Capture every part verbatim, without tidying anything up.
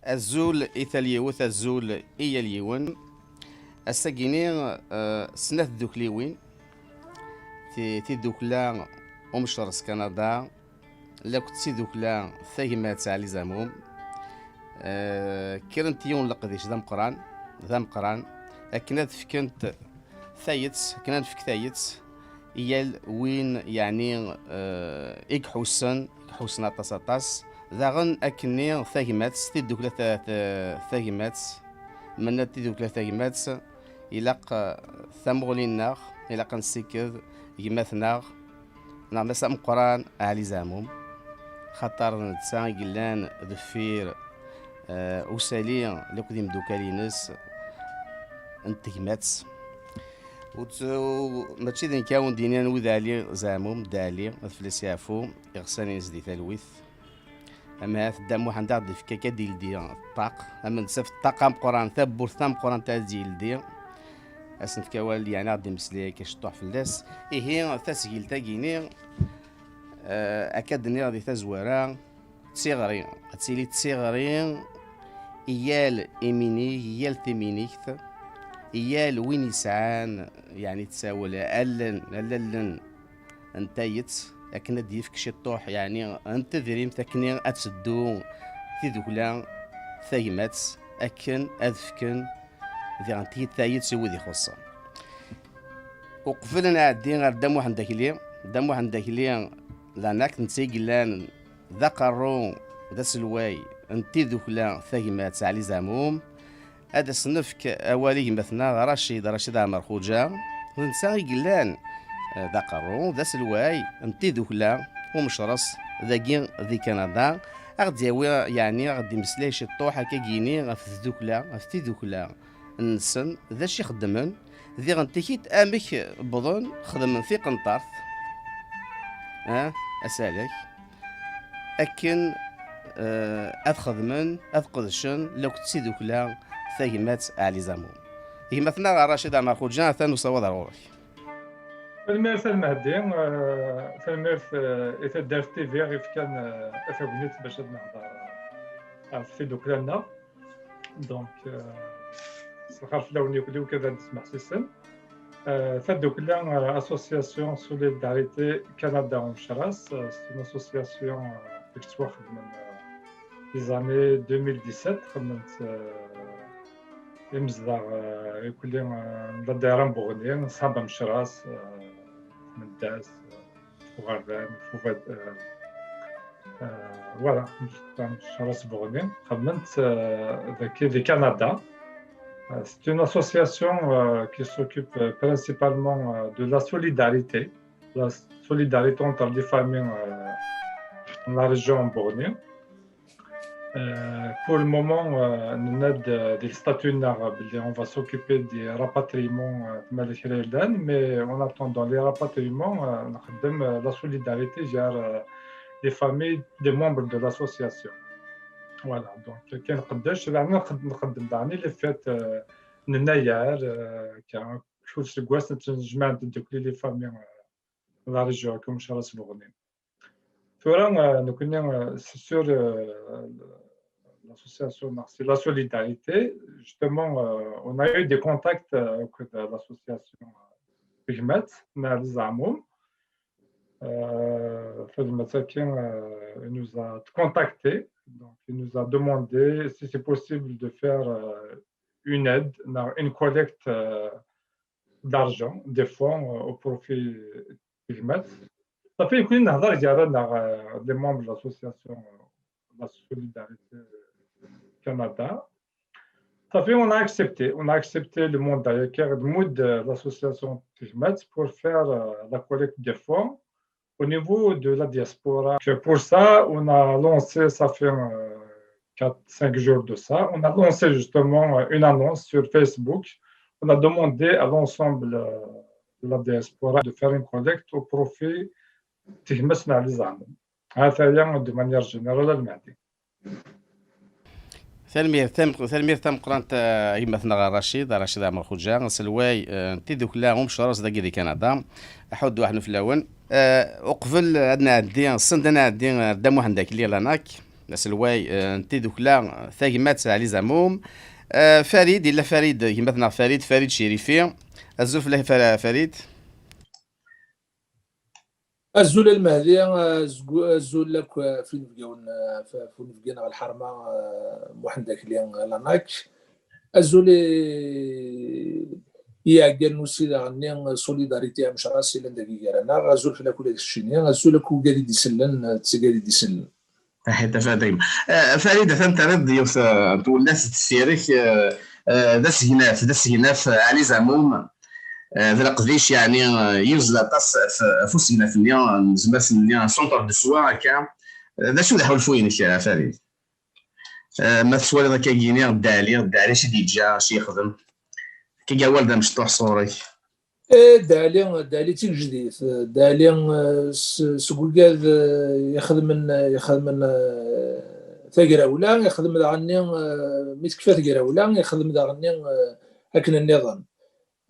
Azul i tal yiwet, azul i yal yiwen. Ass-agi-ni, eh, snat tdukliwin, ti-, tidukla Umecres Kanada, lakk d tidukla Tagmat Ɛli Zamum, eh, kkrent yiwen leqdic d ameqqran, d ameqqran, akken ad fkent tayet, akken ad nefk tayet i yal win, yeɛni, eh, i iḥussen, i iḥussen aṭas, aṭas. Daɣen akkenni tagmat, tidukla ta-, ta-, tagmat, menna tidukla tagmat, ilaq, eh, tamuɣli-nneɣ, ilaq ad nessikked gma-tneɣ, neɣ mass ameqqran Ɛli Zeɛmum, xaṭer d netta i yellan deffir, eh, usali, lakk d imeddukal-ines n tegmat. Ur tt-, u-, mačči d nekk ad wen-d-inin anwa i d Ɛli Zeɛmum, Dda Ɛli, ad fell-as yeɛfu, iɣsan-ines di talwit. Amehat Dda Muḥend ad d-ifk akka ad d-yeldi ṭṭaq, ama d saf ṭṭaq ameqqran, tawwurt tameqqrant ad d-yeldi. Ad s-nefk awal, yeɛni ad d-imeslay akka ciṭṭuḥ fell-as. Ihi, tasgilt-agi-ni, eh, akka d-nniɣ di tazwara, d tiɣri. Ad tili d tiɣri i yal iminig, i yal timinikt, i yal win yesɛan, yeɛni, ttawil allen, alalen n tayet, akken ad d-yefk ciṭṭuḥ, yeɛni, n tedrimt, akken ad teddu tidukla tagmat, akken ad fken diɣen tayet i wid ixuṣṣen. Uqbel ad nɛeddi ar Dda Muḥend Akli, Dda Muḥend Akli, d anak netta i yellan d aqerru, d aselway n tidukla tagmat Ɛli Zeɛmum. Ad as-nefk awal i gma-tneɣ Racid, Racid Ɛmer Xuǧa. D netta i yellan, eh, d aqerru, d aselway n tidukla Umecres dagi di Kanada. Ad ɣ-d-yawi, yeɛni, ad ɣ-d-imeslay ciṭṭuḥ akkagini ɣef tdukla, ɣef tidukla nsen, d acu i xeddmen, diɣen tikit amek wwḍen xedmen tiqenṭert, ah, asalak, akken, eh, ad xedmen, ad qedcen lakk d tidukla tagmat Ɛli Zamum. Gma-tneɣ Racid Ɛmer Xuǧa, atan usawaḍ ar ɣur-k. Tanemmirt a Lmehdi, eh, tanemmirt, eh, i taddart T V i ɣ-ifkan, eh, tagnit bac ad nehder, eh, ɣef tidukla-nneɣ. Donc, euh, s lxir fell-awen yakk, d wakk ad d-smeḥsisen. Euh, tadukla, euh, Association Solidarité Canada Umecras, euh, c'est une association, euh, i yettwaxedmen, euh, les années deux mille dix-sept, xedmen-tt, euh, imezdaɣ, euh, irkelli, euh, n la daïra n Buɣni, Saba Mecras, euh, Mendas, euh, Uɣerdan, Fubad, euh, euh, voilà, Mecras Buɣni, xedmen-tt, euh, deg, di Canada. Euh, c'est une association, euh, qui s'occupe, euh, principalement, euh, de la solidarité, la solidarité entre les familles, euh, dans la région Buɣni. Euh, pour le moment, euh, nenna-d, euh, di le statut-nneɣ belli on va s'occuper des rapatriements, euh, ma yella kra yellan, mais en attendant les rapatriements, euh, nxeddem, euh, la solidarité vers, euh, les familles des membres de l'association. Voilà, donc, euh, kan nqeddec, daɣen nxed-, nxeddem daɣen les fêtes, euh, n Nnayer, euh, kan, kul seggas nettnejmaɛ-d ddukkli les familles, euh, n la région, comme Mecras Buɣni. Tura, euh, nekkni, euh, c'est sûr, euh, l'association, c'est la solidarité. Justement, euh, on a eu des contacts, euh, avec l'association, euh, Tegmat, n Ɛli Zeɛmum. Euh, Tegmat, euh, il nous a contacté. Donc, il nous a demandé si c'est possible de faire, euh, une aide, une collecte, euh, d'argent, des fonds, euh, au profit de Tegmat. Safi, nekkni nehder gar-aneɣ, euh, les membres de l'association, euh, la Solidarité Canada. Safi, on a accepté, on a accepté le mandat, l'association Tegmat pour faire, euh, la collecte des fonds au niveau de la diaspora. Que pour ça, on a lancé, ça fait, euh, quatre, cinq jours de ça, on a lancé justement, euh, une annonce sur Facebook. On a demandé à l'ensemble, euh, de la diaspora de faire une collecte au profit de Tegmat n Ɛli Zeɛmum. Hata, de manière générale, a Lmehdi. Tanemmirt, tam-, tanemmirt tameqqrant, eh, a gma-tneɣ Racid, Racid Ɛmer Xuǧa, aselway, eh, n tidukla Umecras dagi di Kanada. Aḥuddu aḥnu fell-awen. Eh, uqbel ad nɛeddi, send ad nɛeddi, eh, Dda Muḥend Akli, lanak. aselway eh, n tidukla tagmat Ɛli Zamum. Eh, Farid, illa Farid, gma-tneɣ Farid, Farid Cirifi. Azul fell-ak, Fa- Farid. Azul a Lmehdi, azgu- azul akk ɣef inebgawen, ɣef ɣef unebgi neɣ lḥerma, eh, Muḥend Akli Lanak. Azul i i iɛeggalen n usileɣ-nni Solidarité Amecras yellan dagi gar-aneɣ. Azul fell-ak ula d keččini. Azul akk ugad i d-isellen, eh, d tigad i d-isellen. Taḥit a Farid. Eh, Farid, atan terriḍ-d yiwet eh, n twellat deffir-k. Eh, eh, d asegnaf, d asegnaf eh, Ɛli Zamum. Eh, d leqdic, yeɛni eh, yuzzel aṭas ɣef ɣef usegnaf-nni, eh, nezmer ad s-nini centre de soins akka. Eh, d acu d aḥulfu-inek, eh, a Farid? Eh, ma tettwaliḍ akka gini, Dda Ɛli, Dda Ɛli acu i d-yeǧǧa, acu yexdem? Akka awal d amecṭuḥ sɣur-k. Eh, Dda Ɛli, Dda Ɛli d tigejdit. Dda Ɛli, eh, s- seg ugad eh, ixedmen, ixedmen eh, tagrawla, ixedm daɣenni eh, mi tekfa tegrawla, ixedm daɣenni eh, akken nniḍen.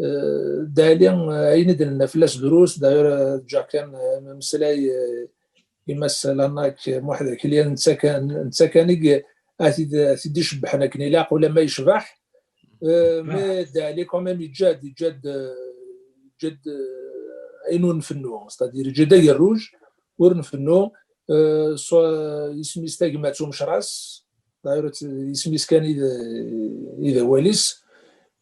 Eh, Dda Ɛli, eh, ayen i d-nenna fell-as drus, d'ailleurs eh, ǧǧiɣ kan eh, ameslay eh, i Mass Lanak Muḥend Akli, netta kan netta kan i d- ad t-id- ad t-id-icebbḥen akken ilaq, ulamma yecbeḥ. Euh, mais Dda Ɛli quand même yeǧǧa-d, yeǧǧa-d, euh, yeǧǧa-d, euh, ayen ur nfennu, c'est-à-dire yeǧǧa-d agerruj ur nfennu. Euh, so- isem-is Tagmat Umecras, d'ailleurs isem-is kan i d- i d awal-is.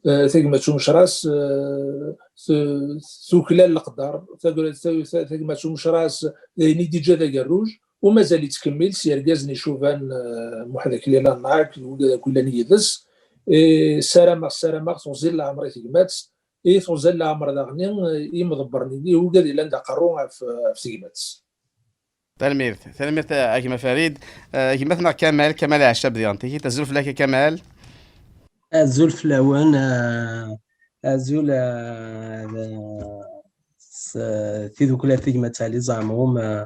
Euh, Tagmat Umecras euh, tu- tuklal leqder. Tagra- ta- ta- Tagmat Umecras d ayen i d-yeǧǧa d agerruj, u mazal yettkemmil s yergazen icuban eh, Muḥend Akli Lanak d wigad akk yellan yid-s. Eh, ssarameɣ ssarameɣ tuẓi n leɛmer i tegmat, i tuẓi n leɛmer daɣen eh, i yimḍebbren-nni, i wigad yellan d aqerru ɣef ɣef tegmat. Tanemmirt, tanemmirt a gma Farid. Eh, gma-tneɣ Kamal, Kamal Ɛacab diɣen tikit. Azul fell-ak a Kamal. Azul fell-awen, eh, azul eh, s eh, tidukla tigmat Ɛli Zamum, eh,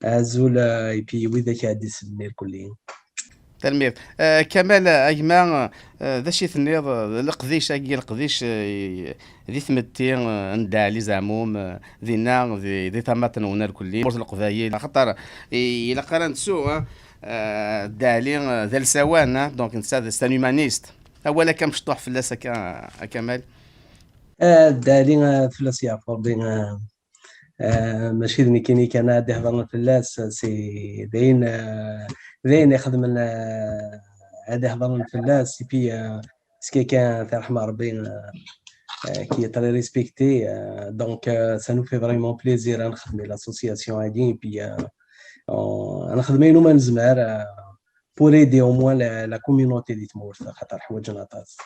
azul eh, et puis widak ad d-isellen irkelli. Tanemmirt. Eh, Kamal, a gma, eh, d acu i tenniḍ, eh, d leqdic-agi, leqdic eh, di tmetti eh, n Dda Ɛli Zamum, eh, dinna, di, di tamaṭ-nwen irkelli, ur Leqbayel, axaṭer i- ilaq ara nettu, eh, eh, Dda Ɛli eh, d alsawan, eh, donc netta d c'est un humaniste. Awal akka mecṭuḥ fell-as akka, a Kamal. Eh, Dda Ɛli eh, fell-as yeɛfu Rebbi, eh, eh, mačči d nekkini kan ad d-ihedren fell-as, c'est d ayen eh, d ayen ixedmen eh, ad d-ihedren fell-as, et puis eh, c'est quelqu'un terḥem Rebbi eh, eh, qui est très respecté. Eh, donc eh, ça nous fait vraiment plaisir ad nexdem l'association-agi, et puis eh, on- ad nexdem ayen umi nezmer eh, pour aider au moins la, la communauté di tmurt, xaṭer ḥwaǧen aṭas.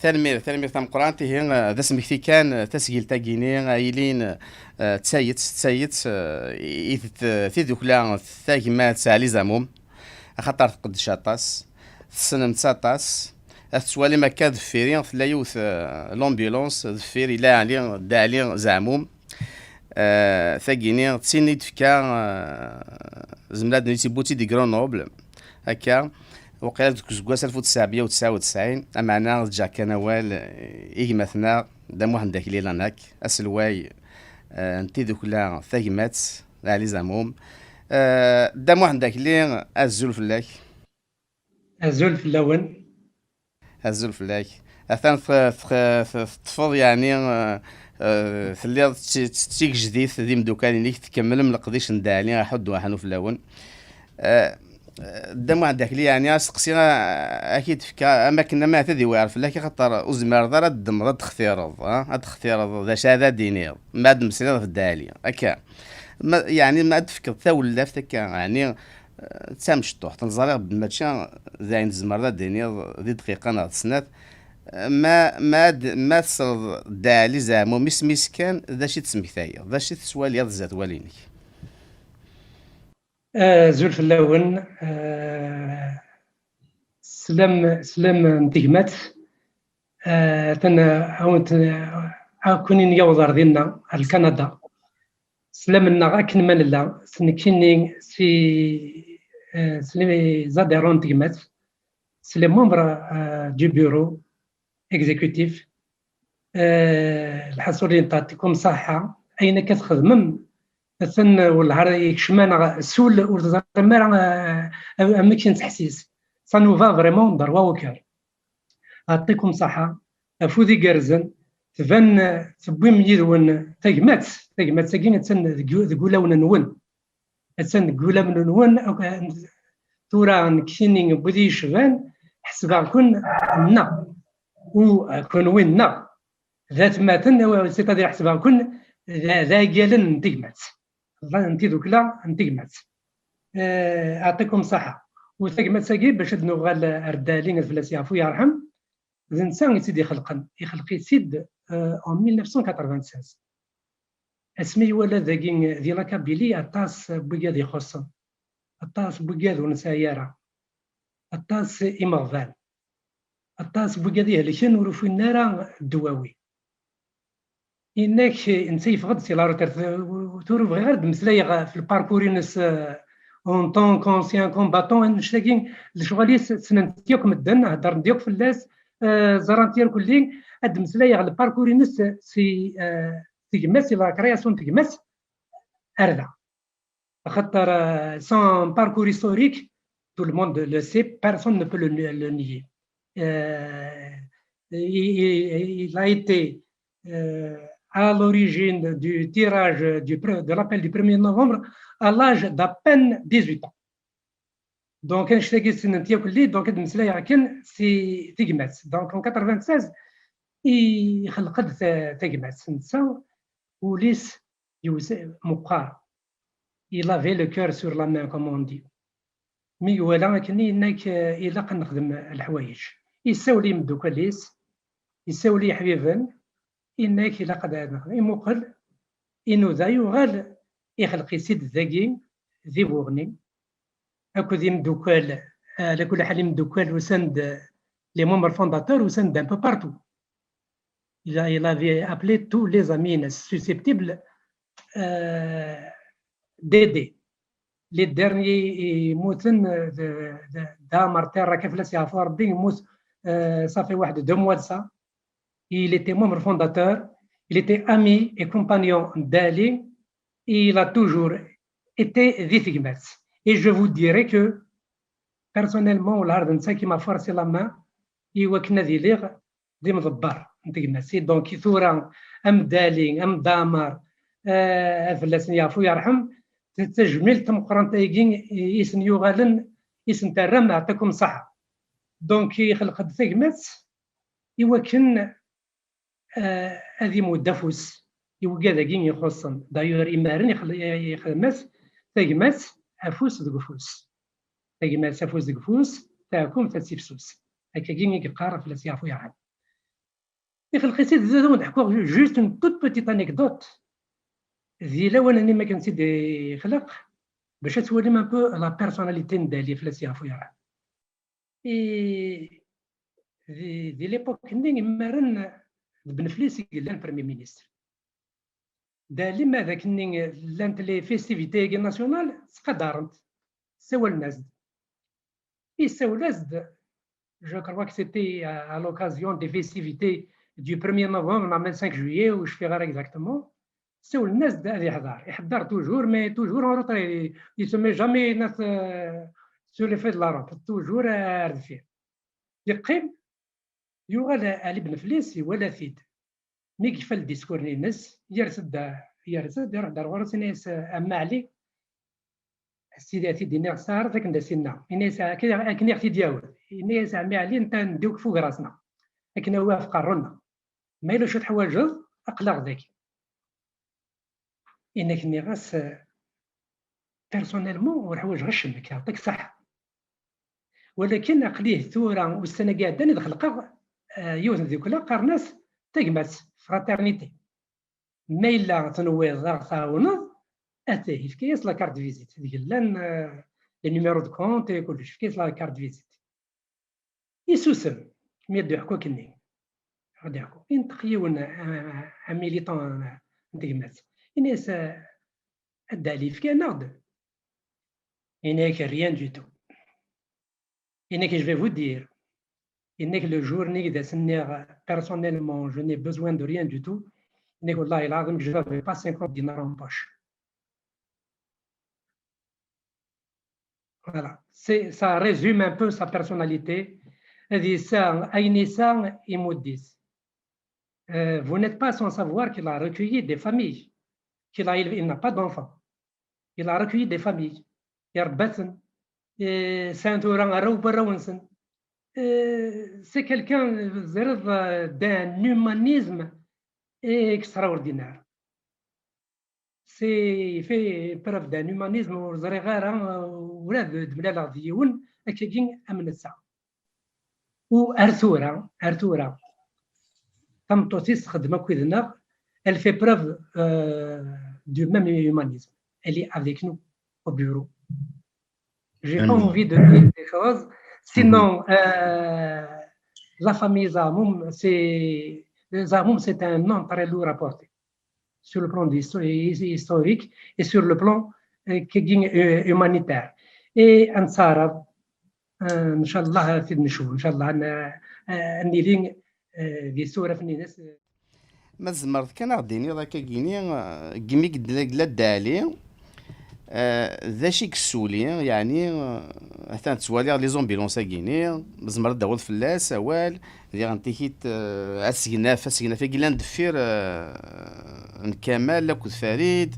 Tanemmirt, tanemmirt tameqqrant. Ihi eh, d asmekti kan eh, tasgilt-agi-ni ay ilin eh, d tayet, d tayet eh, i tet- tidukla tagmat Ɛli Zamum, axaṭer tqeddec aṭas, tessnem-tt aṭas. Ad tettwalim akka deffir-i tella yiwet eh, l'ambulance, deffir ila Ɛli, Dda Ɛli Zamum. Eh, tagini d tin i d-tefka eh, zemreɣ ad d-nini tibbut-id di Grenoble. Akka, waqila deg useggas alef u tesɛemya u tesɛa u tesɛin, ameɛna ad ǧǧeɣ kan awal eh, i gma-tneɣ Dda Muḥend Akli Lanak, aselway eh, n tidukla tagmat Ɛli Zamum. Eh, Dda Muḥend Akli, azul fell-ak. Azul fell-awen. Azul fell-ak. Atan t- t- t- teṭṭfeḍ yeɛni eh, eh, telliḍ d ti- d tigejdit d imeddukal-inek, tkemmlem leqdic n Dda Ɛli aḥuddu aḥnu fell-awen. Eh, eh, Dda Muḥend Akli, yeɛni asteqsi eh, ad k-id-fkeɣ am akken ama ad iweɛer fell-ak, axaṭer ur tezmireḍ ara ad d-ddmeḍ ad d-textireḍ, ah, ad d-textireḍ d acu ara d-tiniḍ ma ad d-temmeslayeḍ ɣef Dda Ɛli. Akka. Ma, yeɛni ma ad d-tefkeḍ tawlaft akka, yeɛni eh, d tamecṭuḥt, neẓriɣ belli mačči d ayen tzemreḍ ad d-tiniḍ di dqiqa neɣ d snat. Ma, ma, ad, ma tesleḍ Dda Ɛli Zamum isem-is kan, d acu i d-tesmektayeḍ? D acu i tettwaliḍ zdat wawal-inek? Azul fell-awen. Eh, sslam, sslam n tegmat. Eh, atan eh, ad wen-t- ad ken-in-yaweḍ ar dinna, ar Lkanada. Sslam-nneɣ akken ma nella, s nekkini, si, eh, s les adhérents n tegmat, s les membres eh, du bureau exécutif. Eh, lḥaṣul, yɛṭikum ṣṣeḥḥa, ayen akka txedmem atan wellah ara yekcem-aneɣ sul ur teẓrim ara amek nettḥessis. Ça nous va vraiment droit au cœur. Yeɛṭikum ṣṣeḥḥa, afud igerrzen, tban tewwim yid-wen tagmat, tagmat-agi attan deg wulawen-nwen. Attan deg wulawen-nwen. Tura nekkini n wid yecban, ḥesbeɣ-ken nneɣ, u kunwi nneɣ d atmaten, c'est-à-dire ḥesbeɣ-ken d aggalen n tegmat, n tidukla n tegmat. Yeɛṭikum ṣṣeḥḥa. U tagmat-agi, bac ad nuɣal ar Dali, ad fell-as yeɛfu yerḥem, d netta i tt-id-ixelqen. Ixelq-itt-id en mille neuf cent quatre-vingt-seize. Asmi iwala dagi di la Kabylie aṭas n wigad ixuṣṣen, aṭas n wigad ur nesɛi ara, aṭas imeɣban, aṭas n wigad ihelken ur ufin ara ddwawi. Inna-k netta yeffeɣ-d si la retraite. Tura ur bɣiɣ ara ad d-meslayeɣ ɣef lparkur-ines en tant qu'ancien combattant. Annect-agi d lecɣal-is, ssnen-t yakk medden, heddren-d yakk fell-as, ẓran-t irkelli. Ad d-meslayeɣ lparkur-ines si tegmat, si la création n tegmat ar da. Axaṭer son parcours historique, tout le monde le sait, personne ne peut le, le nier. Il a été à l'origine du tirage du, de l'appel du premier novembre à l'âge d'à peine dix-huit ans. Donc annect-agi ssnen-t yakk, donc ad d-meslayeɣ kan si tegmat. Donc en quatre-vingt-seize ixelq-d tagmat, netta ul-is meqqar. Il avait le cœur sur la main, comme on dit. Mi iwala akken, yenna-k ilaq ad nexdem leḥwayeǧ. Issawel i yimeddukal-is, issawel i yeḥbiben, yenna-k ilaq ad nexdem. Imuqel, inuda, yuɣal ixelq-itt-id dagi di Buɣni akked imeddukal. Ala kulli ḥal, imeddukal usan-d, les membres fondateurs usan-d un peu partout. Il, a, il avait appelé tous les amis susceptibles euh, d'aider. Les derniers, ils, euh, ça fait deux mois de ça. Il était membre fondateur, il était ami et compagnon d'Ali, et il a toujours été di tegmat. Et je vous dirai que, personnellement, ula d netta qui m'a forcé la main, i wakken ad iliɣ d imḍebber n tegmat. Donc tura am Dali, am Damar, ad fell-asen yeɛfu yerḥem, d tajmilt tameqqrant ayagi i sen-yuɣalen, i sen-terram, yeɛṭikum ṣṣeḥḥa. Donc ixelq-d tagmat i wakken ad imudd afus i wigad-agi ixuṣṣen. D'ailleurs, imaren ixdem-as tagmat afus deg ufus. Tagmat afus deg ufus, taɛkumt ad tifsus. Akkagi i yeqqar fell-as yeɛfu yerḥem. Ixelq-itt-id, ad awen-d-ḥkuɣ juste une toute petite anecdote. Di lawan-nni mi akken tt-id-ixleq, bac ad twalim un peu la personnalité n Dali fell-as yeɛfu yerḥem. I di, di l'époque-nni, imaren d Benflis i yellan premier ministre. Dali ma d akken-nni llant les festivités-agi nationales, ttqadaren-t, ssawalen-as-d. Issawel-as-d, je crois que c'était à, à l'occasion des festivités du premier novembre, neɣ vingt-cinq juillet, ur cfiɣ ara exactement. Ssawlen-as-d ad iḥḍer. Iḥḍer toujours, mais toujours en retrait. Il, il se met jamais sur les feux de la rampe. Toujours ar deffir. Yeqqim, yuɣal Ali Benflis, iwala-t-id. Mi yekfa ldiskur-ines, yers-d, yers-d, iruḥ-d ar ɣur-s, yenna-yas, a Mma Ɛli, a Sidi, ad t-id-iniɣ s taɛrabt akken d as-inna. Yenna-yas, akken i ɣ-t-id-yawi. Yenna-yas, a Ɛmi Ɛli, netta ndiw f ugraṣ-nneɣ, akken awi ɣef qerru-nneɣ. Ma yella acu teḥwaǧeḍ, aql-aɣ dagi. Yenna-k, nniɣ-as, personnellement, ur ḥwaǧeɣ acemma, yeɛṭik ṣṣeḥḥa. Walakin aql-i tura ussan-agi iɛeddan i d-xelqeɣ yiwet n tdukla, qqaren-as tagmat, fraternité. Ma yella tenwiḍ ad ɣ-tɛawneḍ, atah, yefka-yas la carte de visite. Deg llan les numéros de compte et kullec, yefka-yas la carte de visite. Isusem mi ad d-iḥku akkenni. Ad-iḥku. Inṭeq yiwen, un militant n tegmat. Yenna-yas, a Dda Ɛli, fkan-aɣ-d. Yenna-yak, rien du tout. Yenna-k, je vais vous dire. Yenna-k, le jour-nni i d as-nniɣ, personnellement, je n'ai besoin de rien du tout. Yenna-k, wallahi lɛaḍim, je n'avais pas cinquante dinars en poche. Voilà. C'est, ça résume un peu sa personnalité. Ad yesɛu ayen yesɛa, imudd-it. Euh, vous n'êtes pas sans savoir qu'il a recueilli des familles, qu'il a élevé, il n'a pas d'enfants. Il a recueilli des familles. Irebba-ten. Euh, sɛan tura arraw n warraw-nsen. Euh, c'est quelqu'un, euh, d'un humanisme extraordinaire. C'est, il fait preuve d'un humanisme, ur ẓriɣ ara, euh, ula d, d mlaleɣ d yiwen akkagi am netta. U ar tura, ar tura, tameṭṭut-is txeddem akked-neɣ, elle fait preuve, euh, du même humanisme. Elle est avec nous au bureau. J'ai pas envie de dire des choses. Sinon, euh, la famille Zamoum, c'est, Zamoum, c'est un nom très lourd à porter sur le plan histo-, historique et sur le plan, euh, humanitaire. Et Ansara, euh, Inch'Allah, Inch'Allah, euh, euh, Ma tzemreḍ kan ad ɣ-d-tiniḍ akkagini, eh, deg imi yella Dda Ɛli, eh, d acu i yessuli, yeɛni, eh, atan ttwaliɣ les ambulances-agi-ni, tzemreḍ ad d-tawiḍ fell-as awal, diɣen tikit, eh, asegnaf, asegnaf-agi yellan deffir, eh, n Kamal akked Farid,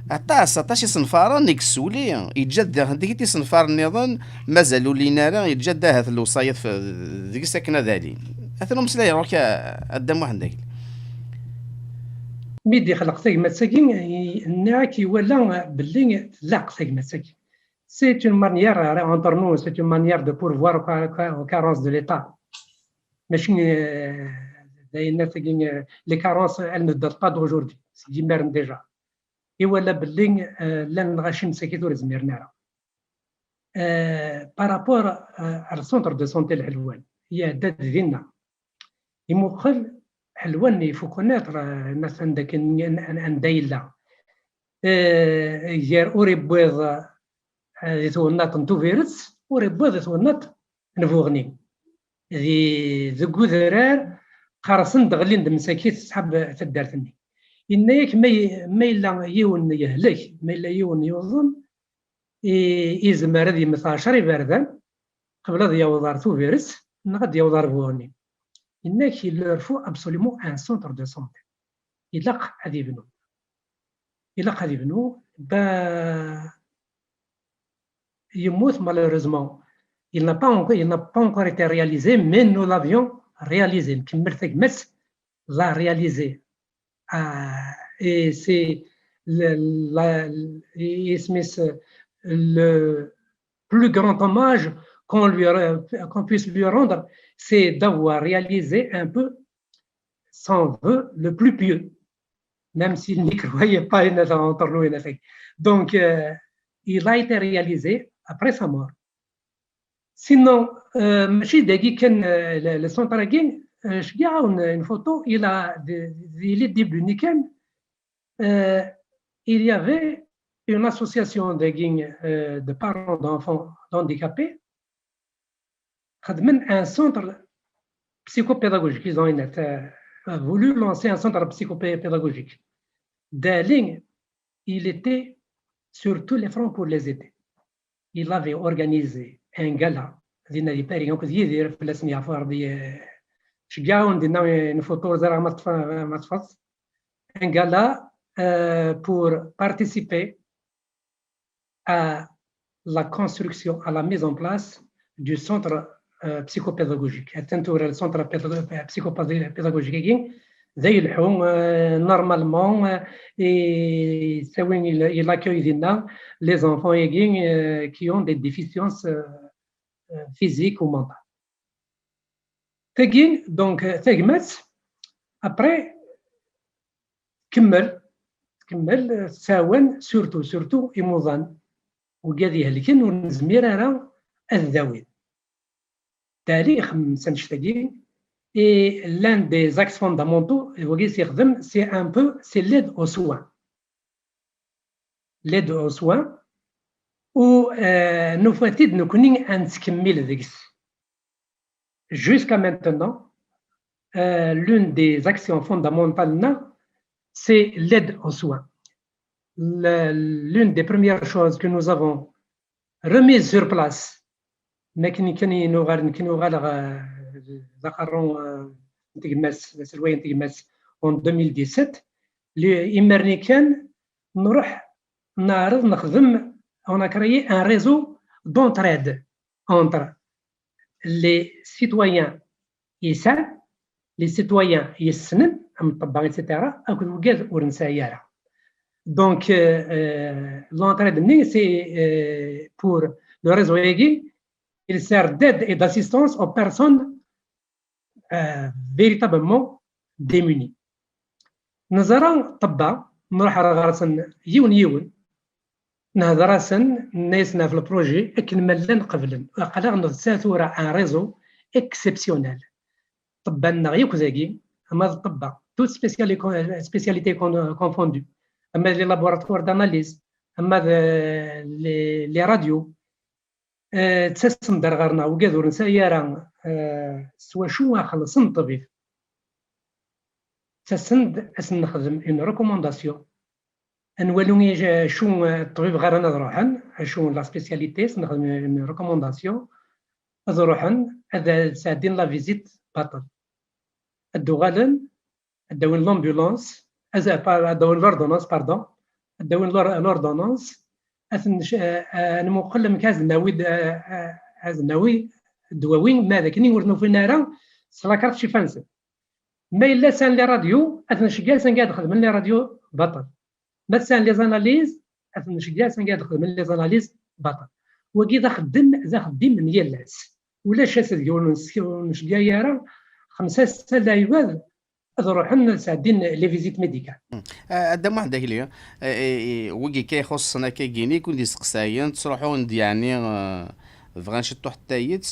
aṭas, aṭas isenfaren i yessuli, yeǧǧa-d daɣen tikit isenfaren nniḍen, mazal ur llin ara, yeǧǧa-d ahat lewṣayat f-, deg-s akken ad alin. Atan umeslay ɣur-k a, a Dda Muḥend Agli. Mi d-ixleq tagmat-agi, i-, nniɣ-ak iwala belli tlaq tagmat-agi. C'est une manière, entre nous, c'est une manière de pourvoir aux ca-, aux carences de l'État. Mačči, euh, d ayen attagi, euh, les carences, elles ne datent pas d'aujourd'hui. C'est d'hier déjà. Iwala belli, euh, llan lɣaci msakit ur zmiren ara. Euh, par rapport, euh, ar centre de santé Lḥelwan, iɛedda-d dinna. Imuqel Ḥelwan, il faut connaître, euh, مثلا, dakken an-, an-, anda yella. Euh, gar ur iwwiḍ, euh, di twennaḍt n Tubiret, ur iwwiḍ di twennaḍt n Buɣni. Di, deg udrar, qqersen-d, ɣlin-d msakit ṣṣḥab taddart-nni. Yenna-yak ma y-, ma yella yiwen yehlek, ma yella yiwen yuḍen, i-, izmer ad yemmet ɛecra iberdan qbel ad yaweḍ ar Tubiret neɣ ad yaweḍ ar Buɣni. Yenna-k, il leur faut absolument un centre de santé. Ilaq ad ibnu. Ilaq ad ibnu. Ba, yemmut, malheureusement. Il n'a pas encore, il n'a pas encore été réalisé, mais nous l'avions réalisé. Nkemmel tagmat, l'a réalisé. Euh, et c'est le, la, et c'est le plus grand hommage qu'on lui re-, qu'on puisse lui rendre, c'est d'avoir réalisé un peu son vœu le plus pieux, même s'il n'y croyait pas, entre nous. Donc, euh, il a été réalisé après sa mort. Sinon, euh, mačči dagi kan, euh, le, le centre-agi, euh, ceggeɛ-awen une photo, il a de, de, il est début, ni kan, euh, il y avait une association dagi, euh, de parents d'enfants handicapés, xedmen un centre psychopédagogique. Ils ont, euh, voulu lancer un centre psychopédagogique. Dali, il était sur tous les fronts pour les aider. Il avait organisé un gala, dinna di Paris, akked Yidir, fell-asen yeɛfu Rebbi, euh, ceggeɛ-awen dinna, euh, une photo, ur ẓriɣ ma teṭṭfeḍ, ma teṭṭfeḍ. Un gala, euh, pour participer à la construction, à la mise en place du centre, euh, psychopédagogique. Atan tura le centre pédago-, psychopédagogique-agi, d ayen ilehhu, euh, normalement, euh, et c'est où il, il accueille dinna les enfants-agi, euh, qui ont des déficiences, euh, euh, physiques ou mentales. Tagi, donc, tagmat, après, tkemmel, tkemmel, euh, tettɛawan, surtout, surtout imuḍan. Wigad ihelken ur nezmir ara ad d-awin. Dali ixemmem s annect-agi, et l'un des axes fondamentaux, wagi i s-yexdem, c'est un peu, c'est l'aide aux soins. L'aide aux soins, u, euh, nufa-t-id nekni ad nettkemmil deg-s. Jusqu'à maintenant, euh, l'une des actions fondamentales, c'est l'aide aux soins. Le, l'une des premières choses que nous avons remise sur place. Makken kan i nuɣal, nekk nuɣaleɣ, euh, d aqerru, euh, n tegmas, d aselway n tegmas en deux mille dix-sept. Li-, imir-nni kan nruḥ neɛreḍ nexdem, on a créé un réseau d'entraide entre les citoyens yesɛan, les citoyens yessnen, am ṭṭebba, et cetera, akked wigad ur nesɛi ara. Donc, euh, euh, l'entraide-nni, c'est, euh, pour le réseau-agi, il sert d'aide et d'assistance aux personnes, euh, véritablement démunies. Neẓra ṭṭebba, nruḥ ar ɣer-sen yiwen yiwen, nehder-asen, nenna-yasen ɣef le projet, akken ma llan qeblen. Aql-aɣ nesɛa tura un réseau exceptionnel. Ṭṭebba-nneɣ yakk dagi, ama d ṭṭebba, toutes spéciali-, spécialités con-, confondues, ama d les laboratoires d'analyse, ama d, euh, les, les radios, euh, ttasen-d ar ɣer-neɣ, wigad ur nesɛi ara, euh, s wacu ad xellṣen ṭṭbib. Ttasen-d, ad sen-nexdem une recommandation. Ad nwali acu, euh, ṭṭbib ɣer-, ad ruḥen, acu la spécialité, ad sen-nexdem une recommandation, ad ruḥen, ad sɛeddin la visite baṭel. Ad d-uɣalen, ad d-awin l'ambulance, ad, pa-, ad d-awin l'ordonnance, pardon, ad d-awin l'or-, l'ordonnance, ad ten-, eh, eh, ad nmuqel amek ad nawi d-, eh, eh, ad nawi ddwawi, ma d akken ur ten-ufin ara s la carte chifa-nsen. Ma yella sɛan les radios, ad ten-nceggeɛ sanga ad xedmen les radios baṭel. Ma sɛan les analyses, ad ten-nceggeɛ sanga ad xedmen les analyses baṭel. Wagi d axeddem, d axeddim n yal ass. Ulac ass deg ur nec-, ur nceggeɛ ara xemsa, setta lɛibad ad ruḥen ad sɛeddin les visites médicales. Hmm. Ah, a Dda Muḥend Akli, eh, eh, eh, wigi kan ixuṣṣen akka gini, kun d-isteqsayen, ttruḥun-d, yeɛni, eh, bɣan ciṭṭuḥ n tayet.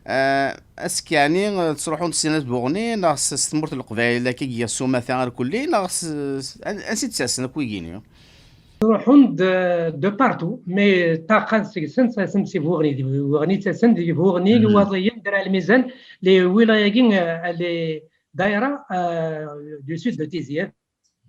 Eh, ass-k, yeɛni, eh, ttruḥun-d s At Buɣni, neɣ s, s tmurt n Leqbayel, akka giɣ s umata ar kulli, neɣ s, s, an-, ansi d-ttasen akk wigini? Ruḥun-d, euh, de partout, mais ṭṭaqa seg-sen ttasen-d si Buɣni, di Buɣni ttasen-d, di Buɣni, Iwaḍiyen, Dra Lmizan, les wilaya-agi, euh, les daïra, euh, du sud de Tizi Wezzu.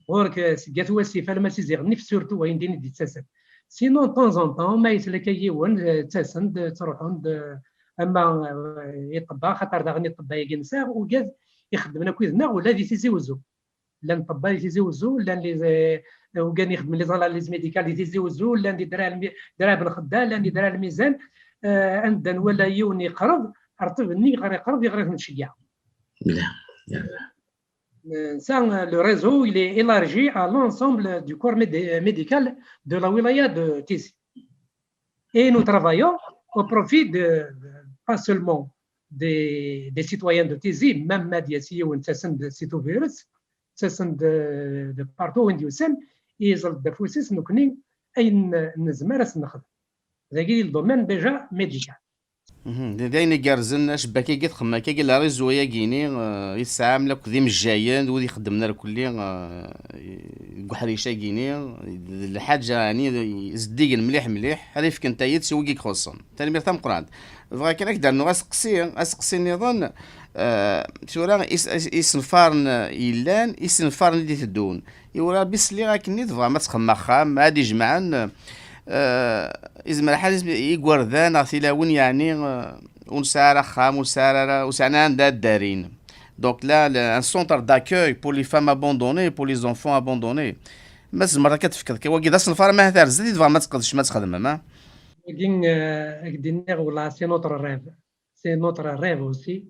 Ɣur-k, euh, seg At Wasif alamma s Iziɣ Nnif, surtout, wayen din i d-yettasen. Sinon, de temps en temps, ma yeslek yiwen, euh, ttasen-d, ttruḥun-d, euh, ama, euh, iṭebba, xaṭer daɣen iṭebba-agi nsaɣ, ugad ixeddmen akked-neɣ, ula di Tizi Wezzu. Llan ṭṭebba di Tizi Wezzu, llan les, eh, ugan ixedmen les analyses médicales di Tizi Wezzu, llan di Dra Lmi-, Dra Ben Xedda, llan di Dra Lmizan, eh, anda nwala yiwen yeqreb, ar ṭṭbib-nni yeɣra yeqreb, yeɣra t-nceggeɛ. Mliḥ. Eh, ça, eh, le réseau, il est élargi à l'ensemble du corps médi-, médical de la wilaya de Tizi. Et nous travaillons au profit de, pas seulement des, des citoyens de Tizi, même ma d-yas yiwen ttasen-d si Tubiret, ttasen-d de, de partout win d-yusan, yeẓẓel-d afus-is, nekni ayen nezmer ad s-nexdem. Dagi, le domaine déjà médical. Mhm. D, d ayen igerrzen, acebbak-agi, txemmak-agi, la réseau-agi-ni, eh, i tesɛam, akked imejjayen, d wid ixeddmen ar kulli, eh, deg uḥric-agi-ni, d lḥaǧa, yeɛni, zeddigen mliḥ, mliḥ, ara yefken tayet i wigi ixuṣṣen. Tanemmirt tameqqrant. Bɣiɣ kan ad k-d-rnuɣ aseqsi, aseqsi nniḍen, eh, tura is-, is-, isenfaren yellan, isenfaren i d-iteddun. I ura bi sliɣ akken i tebɣam ad txedmem axxam, ad d-ijemɛen, eh, izmer ḥal igerdan neɣ tilawin, yeɛni, eh, ur nesɛi ara axxam, ur nesɛi ara, ur sɛin ara anda ad ddarin. Donc là, le, un centre d'accueil pour les femmes abandonnées, pour les enfants abandonnés. Ma tzemreḍ akka tefkeḍ kan, wagi d asenfar, ma ahat ar zdat i tebɣam ad tqedcem, ad txedmem, ah? Wagi, euh, ad k-d-iniɣ, wala, c'est notre rêve. C'est notre rêve aussi.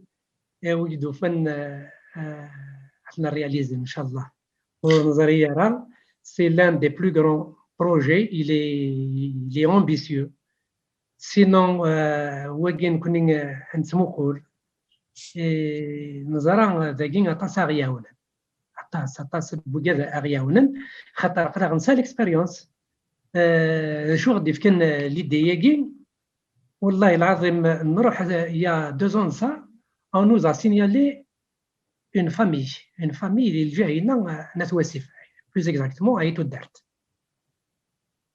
Et wagi d-ufan, euh, euh, ad t-nréalise, inchallah. Ur neẓri ara. C'est l'un des plus grands projets. Il est, il est ambitieux. Sinon, euh, wagi nekni, euh, ad nettmuqul, eh, neẓra, euh, dagi aṭas ara ɣ-iɛawnen. Aṭas, aṭas n wigad ara ɣ-iɛawnen, xaṭer aql-aɣ nesɛa l'expérience. Euh, d acu i ɣ-d-ifkan, euh, l'idée-agi? Wallahi lɛaḍim, nruḥ, euh, il y a deux ans de ça, on nous a signalé une famille, une famille di lǧiha-ina, euh, n At Wasif, plus exactement, à Ituddert.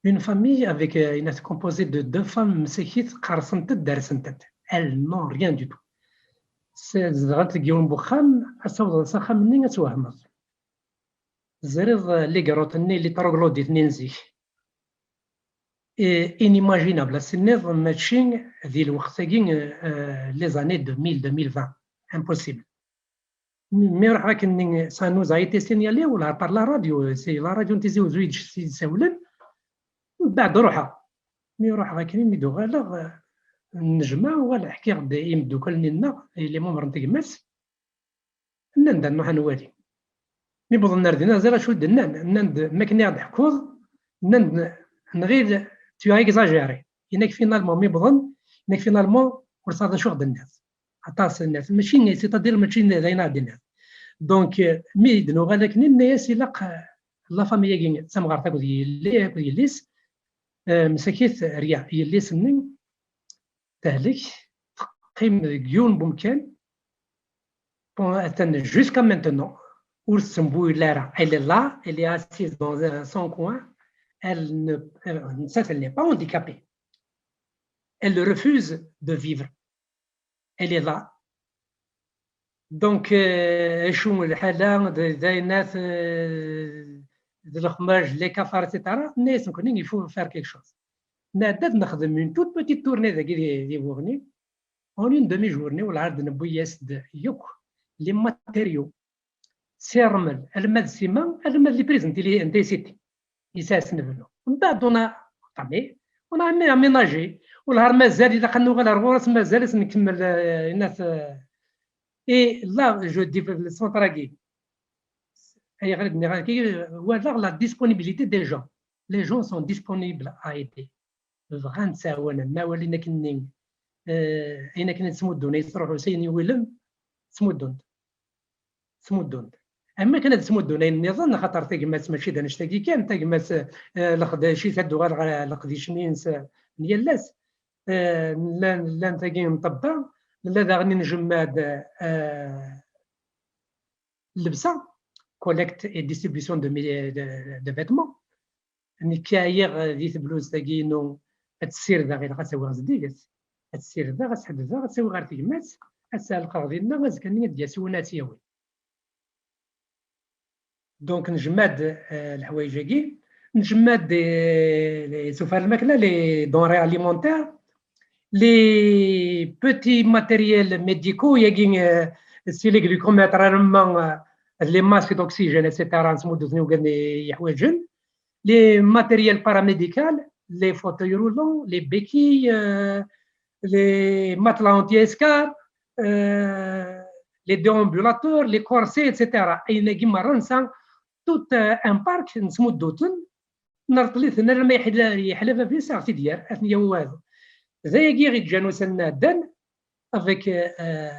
Une famille avec, euh, une, composée de deux femmes, msakit, qersent-d, dersent-d. Elles n'ont rien du tout. S-, zedɣent deg yiwen n wexxam, ad tawḍeḍ s axxam-nni, ad twehmeḍ. Teẓriḍ, euh, les grottes-nni, les troglodytes-nni n zik. inimaginable, ass-nniḍ mačči di lweqt-agi, les années deux mille, deux mille vingt, impossible. Mi ruḥeɣ akken, ça nous a été signalé, ula par la radio, c'est la radio n Tizi Uzzu i d-sawlen. Mbeɛd ruḥeɣ. Mi ruḥeɣ akken, mi d-uɣaleɣ, nejmeɛ, wala ḥkiɣ-d i imeddukal-nni-nneɣ, i les membres n tegmat, nnan-d ad nruḥ ad nwali. Mi wwḍen ar dinna, ẓriɣ acu i d-nnan. Nnan-d, mi akken i aɣ-d-ḥkuḍ, nnan-d, nɣil tu as exagéré. Yenna-k finalement, mi wwḍen, yenna-k finalement, ur tesɛiḍ acu i ɣ-d-tenniḍ. Aṭas, nniɣ, mačči, c'est-à-dire mačči d ayen ara d-iniɣ. Donc, euh, mi d-nuɣal akken, nna-yas ilaq, euh, la famille-agi d tamɣart akked yelli, akked yelli-s, euh, msakit rya, yelli-s-nni tehlek, teqqim deg yiwen n wemkan, bon, atan jusqu'à maintenant, ur tettembuyel ara. Elle est là, elle est assise dans un- son coin, elle ne, euh, nettat, elle n'est pas handicapée. Elle refuse de vivre. Elle est là. Donc, euh, acu lḥala d d ayennat, euh, d lexmaj, les cafards, et cetera. Nna-yas nekkni, il faut faire quelque chose. Nɛedda ad nexdem une toute petite tournée dagi di, di Buɣni. En une demi-journée, wala ad newwi-yas-d yakk les matériaux. Si rrmel, alma d ssima, alma d les prises n tili-, n trisiti. Yesɛa s nebnu. Mbeɛd, on a entamé, on a amé-, aménagé. Wellah ar mazal ilaq ad nuɣal ar ɣur-s, mazal ad s-nkemmel, euh, inat, euh, et là, je dis, le centre-agi, ayɣer i d-nniɣ akka, walaɣ la disponibilité des gens. Les gens sont disponibles à aider. Bɣan ttɛawanen, ma walin akken-nni, euh, ayen akken i ttmuddun, ay yettruḥu s ayen iwilem, ttmuddun-d. Ttmuddun-d. Am akken ad ttmuddun ayen nniḍen, axaṭer tagmat mačči d annect-agi kan, tagmat, eh, leqdic-is ad d-uɣal ɣer leqdic-nni-ines, eh, n yal ass. Eh, llan, llan tagi n ṭebba, nella daɣen njemma-d, eh, llebsa, collecte et distribution de, de, de vêtements. Nekk ɛyiɣ di tebluzt-agi-inu, ad tt-ssirdeɣ, ilaq ad tt-awiɣ zeddiget. Ad tt-ssirdeɣ, ad tt-ḥedddeɣ, ad tt-awiɣ ɣer tegmat, ad tt-ɛellqeɣ dinna, azekka-nni ad d-yas win ad tt-yawi. Donc, nejmeɛ-d, euh, leḥwayeǧ-agi, nejmeɛ-d, euh, les sufar lmakla, les denrées alimentaires, les petits matériels médicaux, yagi, euh, si les glucomètres, arma, euh, les masques d'oxygène, et cetera, nsmudden ugar n yeḥwaǧen, les matériels paramédicaux, les fauteuils roulants, les béquilles, euh, les matelas anti-escarres, euh, les déambulateurs, les corsets, et cetera. Ayen-agi merra nesɛa tout, euh, un parc, nesmuddu-ten, nerṭel-iten arma yeḥla, yeḥla bab-is, ad ɣ-t-id-yerr, ad ten-yawi wayeḍ. D ayagi i ɣ-iǧǧan ussan-nni iɛeddan, avec, euh,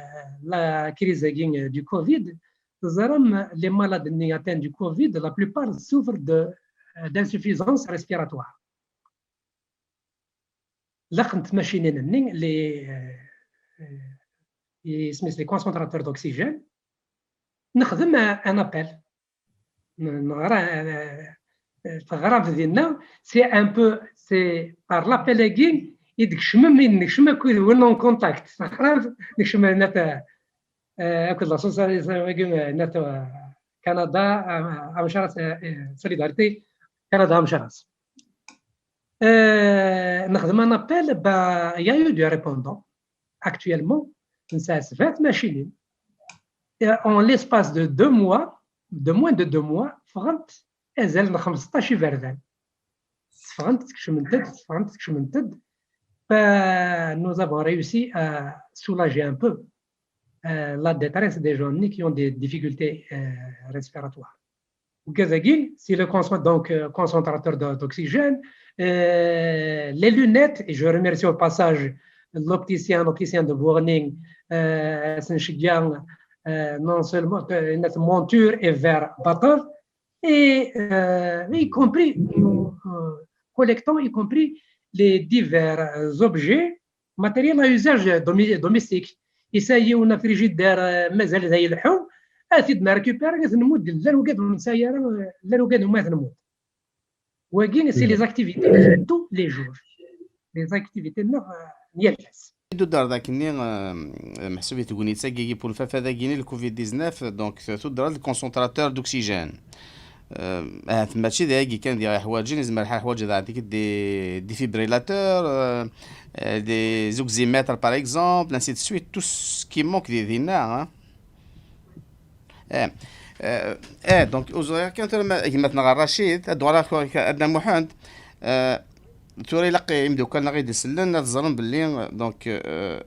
la crise-agi, euh, du covid, teẓram, les malades-nni atteints du covid, la plupart souffrent de, euh, d'insuffisance respiratoire. Laqent tmacinin-nni, les, euh, euh, isem-is, les concentrateurs d'oxygène. Nexdem un, un appel. N-, neɣra, euh, euh, teɣra dinna, c'est un peu, c'est par l'appel-agi i d-kecmem, i d-nekcem akked win en contact. Teɣra, nekcem, nat, euh, akked la solidarité, nat, euh, Canada, euh, amcaras, euh, euh, solidarité, Canada, amcaras. Euh, nexdem un appel, bah, il y a eu des répondants. Actuellement, nesɛa sebɛa tmacinin. Et en l'espace de deux mois, de moins de deux mois, ffɣent azal n xmesṭac iberdan. Ffɣent, skecment-d, ffɣent, skecment-d. Bah, nous avons réussi à soulager un peu, euh, la détresse des gens qui ont des difficultés, euh, respiratoires. Ugad-agi, c'est le concent-, donc, euh, concentrateur de, d'oxygène, euh, les lunettes, et je remercie au passage l'opticien, l'opticien de Bourning, euh, Senchigyan, euh, non seulement, euh, notre monture et verre batteur, et, euh, y compris, nous, euh, collectons y compris les divers objets, matériel à usage domi-, domestique. Yesɛa yiwen frigidaire, euh, mazal da ileḥḥu, ad t-id-nrécupérer, ad t-nmudd llan ugad ur nesɛi ara, euh, llan ugad umi ad t-nmudd. Wagi, c'est les activités de tous les jours. Les activités-nneɣ, euh, n yal ass. Tuddar d akken-nni, euh, meḥsub i tegnit-agi n wunfaf-agi-nni, le covid dix-neuf, donc tuddar d concentrateur d'oxygène. Euh, ahat mačči d ayagi kan diɣ iḥwaǧen, izmer ḥal ḥwaǧen daɣen des défibrillateurs, euh, euh, des oxymètres par exemple, ainsi de suite, tout ce qui manque di dinna, hein. Eh, eh, eh, donc, ur ẓriɣ kan tura ma gma-tneɣ Racid, ad d-uɣaleɣ ɣer Adda Muḥend. Eh, tura ilaq imeddukal-nneɣ i d-isellen ad ẓren belli, donc, eh,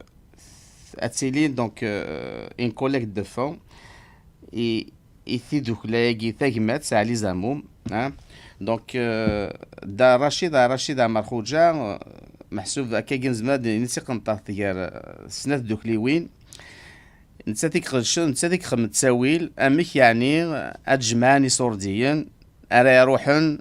ad tili, donc, eh, une collecte de fonds i, i tidukla-agi tagmat, Ɛli Zamum, hein. Donc, eh, Dda Racid, Racid Ɛmer Xuǧa, eh, meḥsub akkagi nezmer ad nini d tiqenṭert gar, eh, snat tdukliwin. Nettat i iqedcen, nettat i ixedmen ttawil, amek yeɛni ad jemɛen iṣurdiyen ara iruḥen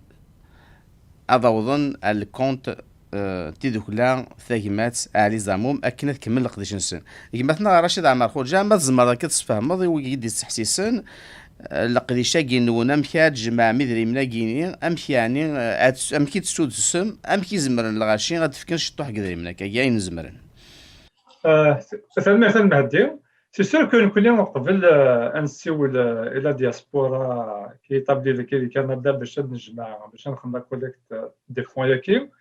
ad awḍen ar lkunt, eh, tidukla tagmat Ɛli Zamum akken ad kemmel leqdic-nsen. Gma-tneɣ Racid Ɛmer Xuǧa, ma tzemreḍ akka ad tesfehmeḍ i wigi i d-ittḥessisen, eh, leqdic-agi-nwen, amek ad tjemɛem idrimen-agi-ni, amek yeɛni, eh, ad, amek i d-tessudsem, amek i zemren lɣaci ad d-fken ciṭṭuḥ n yidrimen akka, ayen zemren. Euh, tanemmirt a Mehdi. C'est sûr que nekkni uqbel, euh, ad nessiwel, euh, i la diaspora qui est établie daki di Canada bac ad nejmeɛ, bac ad nexdem la collecte, euh, des fonds-agi.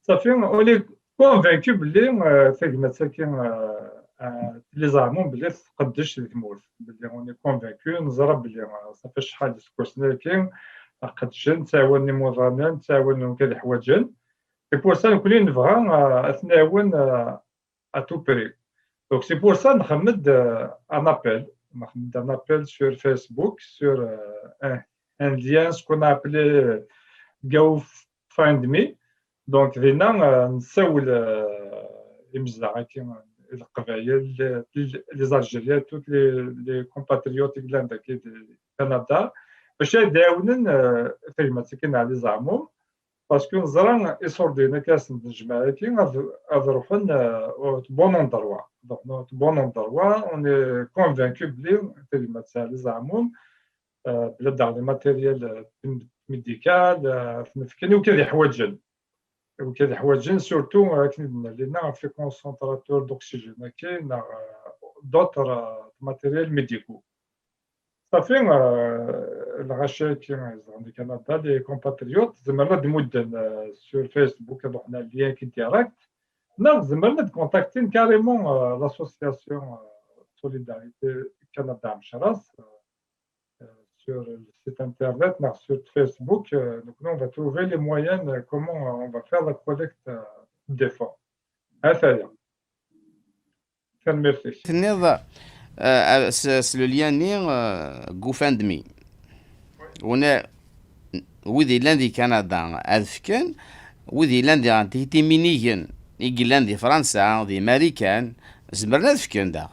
Safi, on est convaincu belli, euh, tagmat-agi, euh, euh, Ɛli Zamum belli tqeddec di tmurt. Belli on est convaincu, neẓra belli, euh, safi acḥal iseggasen-agi, qeddcen, ttɛawanen imuḍanen, ttɛawanen wid i ḥwaǧen. C'est pour ça nekkni nebɣa, euh, ad ten-nɛawen, euh, à tout prix. Donc c'est pour ça nexdem-d, euh, un appel. Nexdem-d un appel sur Facebook, sur, euh, un, un lien, ce qu'on a appelé, euh, GoFundMe. Donc dinna, euh, nessawel, euh, imezdaɣ-agi, euh, Leqbayel, les, les Algériens, tous les, les compatriotes i yellan daki di Canada, bac ad d-ɛawnen, euh, tagmat-agi n Ɛli Zamum. Parce que neẓra iṣurdiyen akka asen-d-nejmeɛ-agi ad, ad ruḥen, euh, au bon endroit. Donc, au bon endroit, on est convaincu belli tagmat Ɛli Zamum, euh, belli daɣ les matériels, euh, médical, euh, ad ten-fken i wid i ḥwaǧen. I wid i ḥwaǧen, surtout, euh, akken i d-nna, les concentrateurs d'oxygène, akken, neɣ, euh, d'autres, euh, matériels médicaux. Safi, euh, lɣaci-agi izedɣen di Canada, les compatriotes, zemren ad d-mudden, euh, sur Facebook, ad ruḥen ar lien-agi direct, neɣ zemren ad d-contactin carrément, euh, l'association, euh, Solidarité Canada Mecras, euh, euh, sur le site internet, neɣ sur Facebook, euh, donc nous, on va trouver les moyens, euh, comment, euh, on va faire la collecte, euh, des fonds. Ata-ya. Tanemmirt-ik. Tenniḍ, euh, s, s le lien-nni, euh, GoFundMe. Una, wid yellan di Canada ad fken, wid yellan di, di timinigen i yellan di Fransa, di Marikan, zemren ad fken daɣ.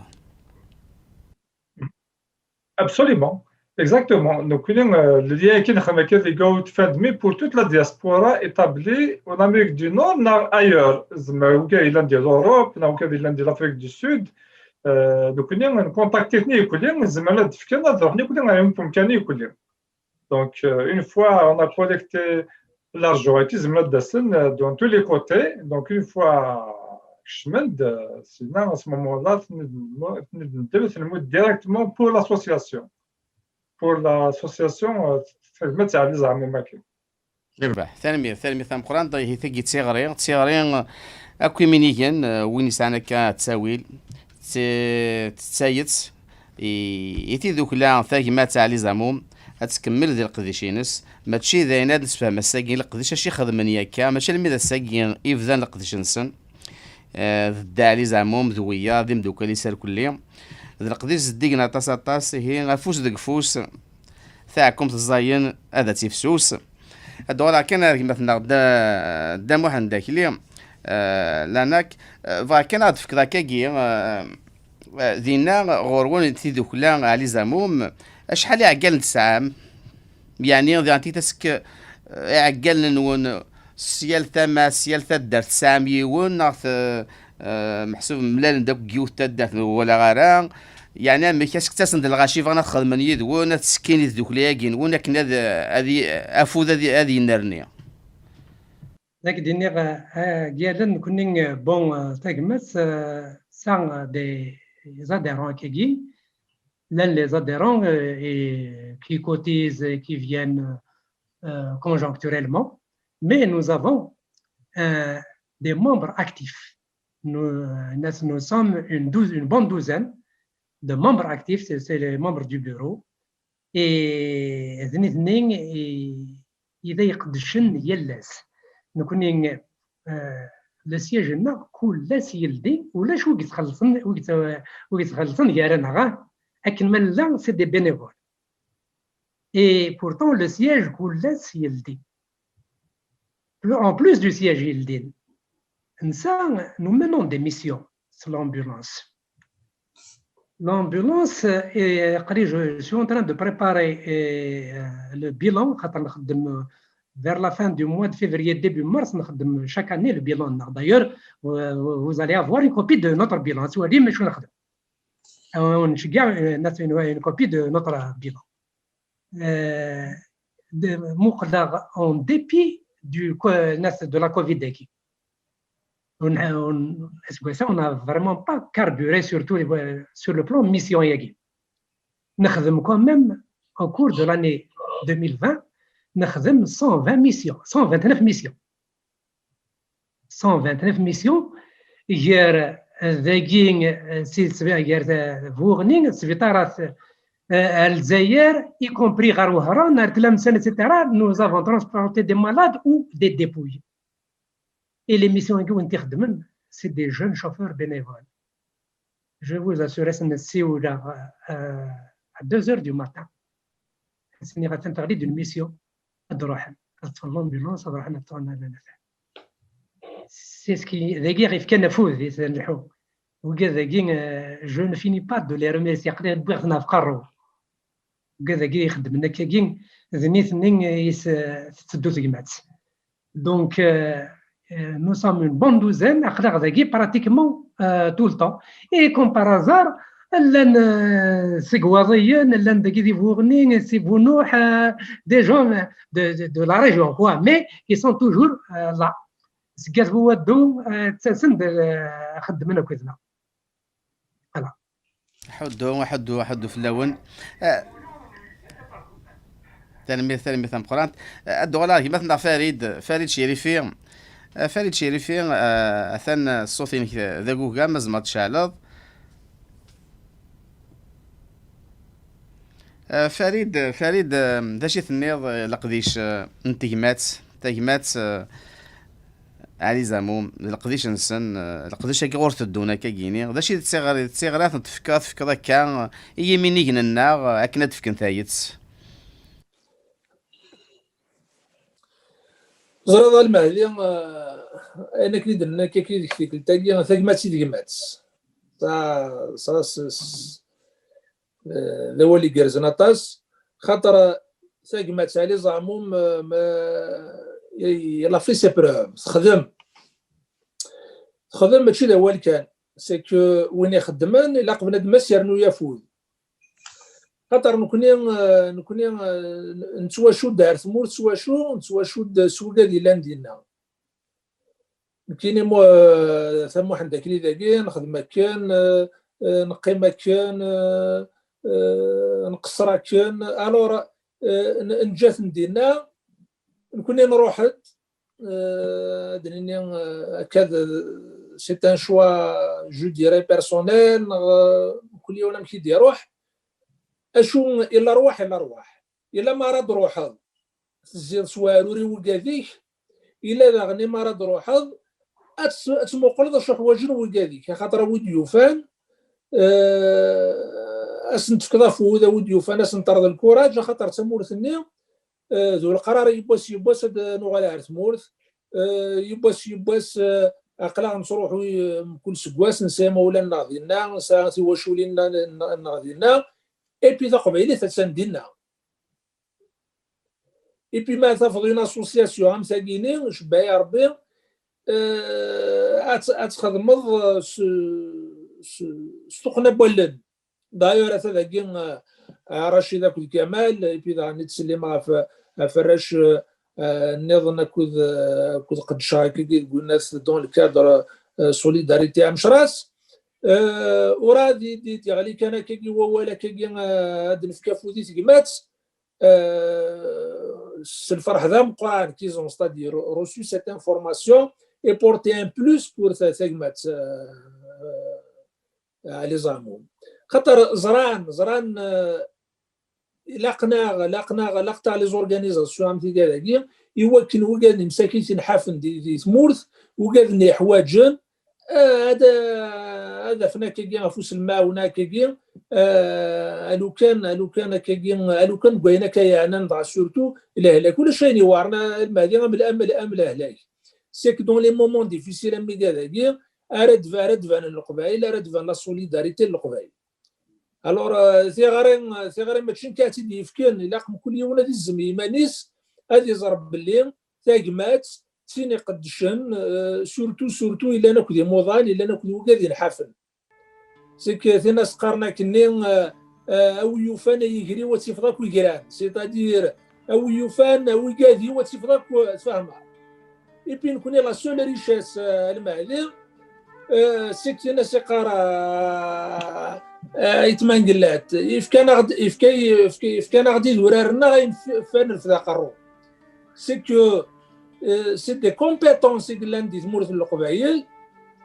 Absolument. Exactement. Donc, euh, le lien qui est le GoFundMe pour toute la diaspora établie en Amérique du Nord, neɣ ailleurs. Zemren wid yellan di l'Europe, neɣ wid yellan di l'Afrique du Sud. Euh, donc, on contacte les collègues, zemren ad fken, ad ruḥen ad ɣren. Donc, euh, une fois on a collecté l'argent, et puis zemren ad d-asen, euh, dans tous les côtés. Donc, une fois kecmen-d, euh, sinon, à ce moment-là, directement pour l'association. Pour l'association, euh, tagmat Ɛli Zamum-agi. Yerbeḥ. Tanemmirt, tanemmirt tameqqrant. Ihi tagi d tiɣri, d tiɣri, euh, akk iminigen, euh, win yesɛan akka ttawil, t-, tettayet i, i tidukla tagmat Ɛli Zamum, ad tkemmel di leqdic-ines. Mačči d ayen ad nessefhem ass-agi leqdic acu i xedmen yakka, mačči almi d ass-agi i bdan leqdic-nsen. Eh, d Dda Ɛli Zamum, d wiyaḍ, d imdukal-is irkelli. D leqdic zeddigen aṭas, aṭas, ihi, afus deg ufus, taɛkumt ẓẓayen, ad tt-ifsus. Ad d-uɣaleɣ kan ar gma-tneɣ Dda, Dda Muḥend Akli, eh, Lanak, eh, bɣiɣ kan ad d-tefkeḍ akkagi, eh, eh, dinna ɣur-wen tidukla Ɛli Zamum, acḥal iɛeggalen tesɛam? Yeɛni, diɣen, tigtas-k, eh, iɛeggalen-nwen s yal tama, s yal taddart tesɛam yiwen, neɣ t-, eh, meḥsub mlalen-d akk deg yiwet taddart, ur walaɣ ara. Yeɛni, amek, est-ce que ttasen-d lɣaci bɣan ad xedmen yid-wen, ad ttekkin i tdukla-agi-nwen, akken ad, ad y-, afud ad, ad yennerni? Ad ak-d-iniɣ, eh, aggalen, nekkni, eh, bon, eh, tagmat, eh, tesɛa, eh, des adhérents akkagi. Llan les adhérents, euh, et qui cotisent, et qui viennent, euh, euh, conjoncturellement, mais nous avons euh, des membres actifs. Nous, nous sommes une, douze, une bonne douzaine de membres actifs, c'est les membres du bureau. Et d nitni i d ay iqeddcen yal ass. Nekni, euh, le siège-nneɣ kul ass yeldi, ulac wi yettxellṣen, wi yettxellṣen gar-aneɣ, akken ma nella, c'est des bénévoles. Et pourtant, le siège kul ass yeldi. En plus du siège yeldi, nous menons des missions sur l'ambulance. L'ambulance, euh, je, je suis en train de préparer euh, le bilan. Vers la fin du mois de février, début mars, chaque année, le bilan. D'ailleurs, vous, vous allez avoir une copie de notre bilan. Une, une copie de notre bilan. Euh, de, en dépit du, de la covid. On, on, on n'a vraiment pas carburé, surtout sur le plan mission. Nous avons quand même, au cours de l'année deux mille vingt, nous avons cent vingt missions, cent vingt-neuf missions. Cent vingt-neuf missions, gar dagi, gar Vuɣni, sbiṭarat, euh, Alzayer, y compris ɣer Wehran, ar Tlemsan, et cetera. Nous avons transporté des malades ou des dépouilles. Et les missions qui ont été, c'est des jeunes chauffeurs bénévoles. Je vous assure, c'est une à deux heures du matin. C'est une mission. Ad ruḥen, ad ṭṭfen l'ambulance, ad ruḥen ad ṭṭfen. C'est ce qui, dagi ɣef kan afud i tnelḥu. Wigad-agi, euh, je ne finis pas de les remercier, aql-i wwiɣ-ten ɣef qerru. Wigad-agi ixeddmen akkagi, d nitni i s-, tetteddu tegmat. Donc, euh, euh, nous sommes une bonne douzaine, aql-aɣ dagi pratiquement euh, tout le temps. Et comme par hasard, llan euh, seg Iwaḍiyen, llan dagi di Vuɣni, si Bunuḥ, euh, des gens euh, de, de, de la région, quoi, mais qui sont toujours euh, là. Seg At Buwaddu, euh, ttasen-d, euh, xeddmen akked-neɣ. Voilà. Ḥuddu, ḥuddu, ḥuddu fell-awen. Ah, tanemmirt, tanemmirt tameqqrant. Ah, ad d-uɣaleɣ gma-tneɣ Farid, Farid Cirifi. Ah, Farid Cirifi, ah, atan ṣṣut-inek d agugam, ma tzemreḍ tceɛleḍ. Ah, Farid, Farid, ah, d acu i tenniḍ, ah, leqdic, ah, n tegmat, tagmat, ah, Ɛli Zamum, d leqdic-nsen, eh, leqdic-agi ur teddun akka gini. D acu i d tiɣri-, d tiɣri ad ten-tefkeḍ, ad tefkeḍ akka i yiminigen-nneɣ, eh, akken ad d-fken tayet? Ẓriɣ a Lmehdi, eh, ayen akken i d-nenna akka deg tikkelt-agi, tagmat i tegmat. Ta, sa, s, s, eh, d awal igerrzen aṭas, xaṭer tagmat Ɛli Zaɛmum, eh, ma, il a fait ses preuves, texdem. Texdem mačči d awal kan, c'est que win ixeddmen, ilaq bnadem ad s-yernu afud. Xaṭer nekni, eh, nekni, eh, nettwacudd ar tmurt s wacu, nettwacudd s wigad yellan dinna. Nekkini mu-, eh, tamuḥend akli dagi, nexdem akken, eh, eh, neqqim akken, eh, eh, nqeṣṣer akken. Alors, eh, n-, neǧǧa-ten dinna, nekni nruḥ-d, eh, ad d-nini, eh, akka d, c'est un choix, je dirais, personnel, neɣ, eh, mkul yiwen amek i d-iruḥ. Acu, i lerwaḥ, i lerwaḥ. Ila mi ara d-truḥeḍ, tezziḍ s weɛrur i wigad-ik, ila daɣen mi ara d-truḥeḍ, ad tt-, ad tmuqleḍ acu ḥwaǧen wigad-ik, axaṭer a wi d-yufan, eh, ad sen-tefkeḍ afud, a wi d-yufan, ad sen-terreḍ lkuraǧ, axaṭer tamurt-nni, eh, d uleqrar yiwwas yiwwas ad nuɣal ar tmurt, eh, yiwwas yiwwas, eh, aql-aɣ nettruḥu, eh, mkul seggas, nesɛa imawlan-nneɣ dinna, nesɛa tiwaculin-nneɣ dinna, et puis taqbaylit attan dinna. Et puis ma tafeḍ une association am tagini, cebbeɛ i Rebbi, eh, ad, ad txedmeḍ, eh, s, s, s tuqqna n wallen. D'ailleurs, ata dagi, eh, Racid akked Kamal, et puis daɣen i ttsellimeɣ ɣef, ɣef arrac, eh, nniḍen akked, eh, akked qeddceɣ akkagi deg winnat dans le cadre, eh, Solidarité Amecras. Eh, ur ad d-, d-, d-yeɣli kan akkagi wawal akkagi, eh, ad d-nefk afud i tegmat. Eh, s lferḥ d ameqqran qu'ils ont, c'est-à-dire reçu cette information et porté un plus pour ta-, tagmat, euh, à les amours. Xaṭer ẓran, ẓran, euh, laqen-aɣ, laqen-aɣ, laqen-aɣ les organisations am tigad-agi, i wakken wigad n msakit inḥafen di, di tmurt, ugaden yeḥwaǧen, eh, ad, ad afen akkagi ɣef uselmawen akkagi, eh, alukan, alukan akkagi, alukan deg wayen akka yeɛnan dɣa surtout lehlak. Ulac ayen iweɛren a Lmehdi am, am, am lehlak. C'est que dans les moments difficiles am wigad-agi, ara d-, ara d-banen Leqbayel, ara d-ban la solidarité n Leqbayel. Alors, euh, tiɣri, tiɣri mačči nekk ad tt-id-yefken, ilaq mkul yiwen ad izzem i yiman-is, ad iẓer belli tagmat d tin iqeddcen, euh, surtout, surtout illan akked imuḍan, illan akked wigad inḥafen. C'est que tin as-qqaren akkenni, euh, euh, a wi yufan ay igri-w ad tifeḍ akk igran, c'est-à-dire a wi yufan, a wi gadi-w ad tifeḍ akk, tfehmeḍ. Et puis nekni la seule richesse, euh, a Lmehdi, euh, c'est que tin as-iqqar, euh, euh, aytma n Gellat, yefkan-aɣ-d, yefka-, yefka-, yefkan-aɣ-d idurar-nneɣ ayen f-, f-, nerfed aqerru. C'est que, euh, c'est des compétences i yellan di tmurt n Leqbayel, d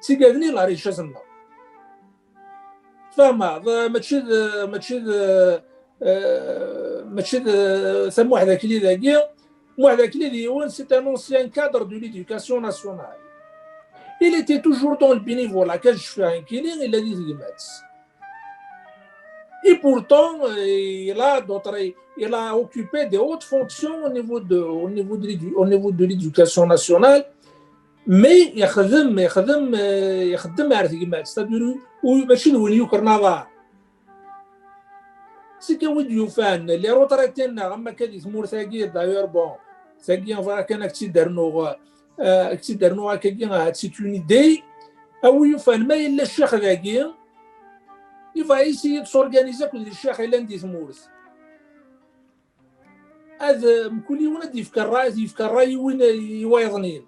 tigad-nni la richesse-nneɣ. Tfehmeḍ, mačči d, mačči d, eh, mačči d, eh, tamuḥdakli dagi. Muḥdakli d yiwen, c'est un ancien cadre de l'éducation nationale. Il était toujours dans le bénévolat, kan cfiɣ nekkini, illa di tegmat. Et pourtant, euh, il a d'autres, il a occupé des hautes fonctions au niveau de, au niveau de l'édu-, au niveau de l'éducation nationale. Mais yexdem, yexdem, euh, ixeddem ar tegmat. C'est-à-dire, ur, mačči d win yukren aḍar. C'est que wid yufan, les retraités-nneɣ, am akka di tmurt-agi, d'ailleurs, bon, tagi, bɣiɣ kan ad k-tt-id-rnuɣ, euh, ad k-tt-id-rnuɣ akkagi, ahat c'est une idée. A wi yufan, ma yella ccix dagi, il va essayer de s'organiser akked ccix yellan di tmurt. Ad, mkul yiwen ad yefk ṛṛay, ad yefk ṛṛay i win, i wayeḍnin.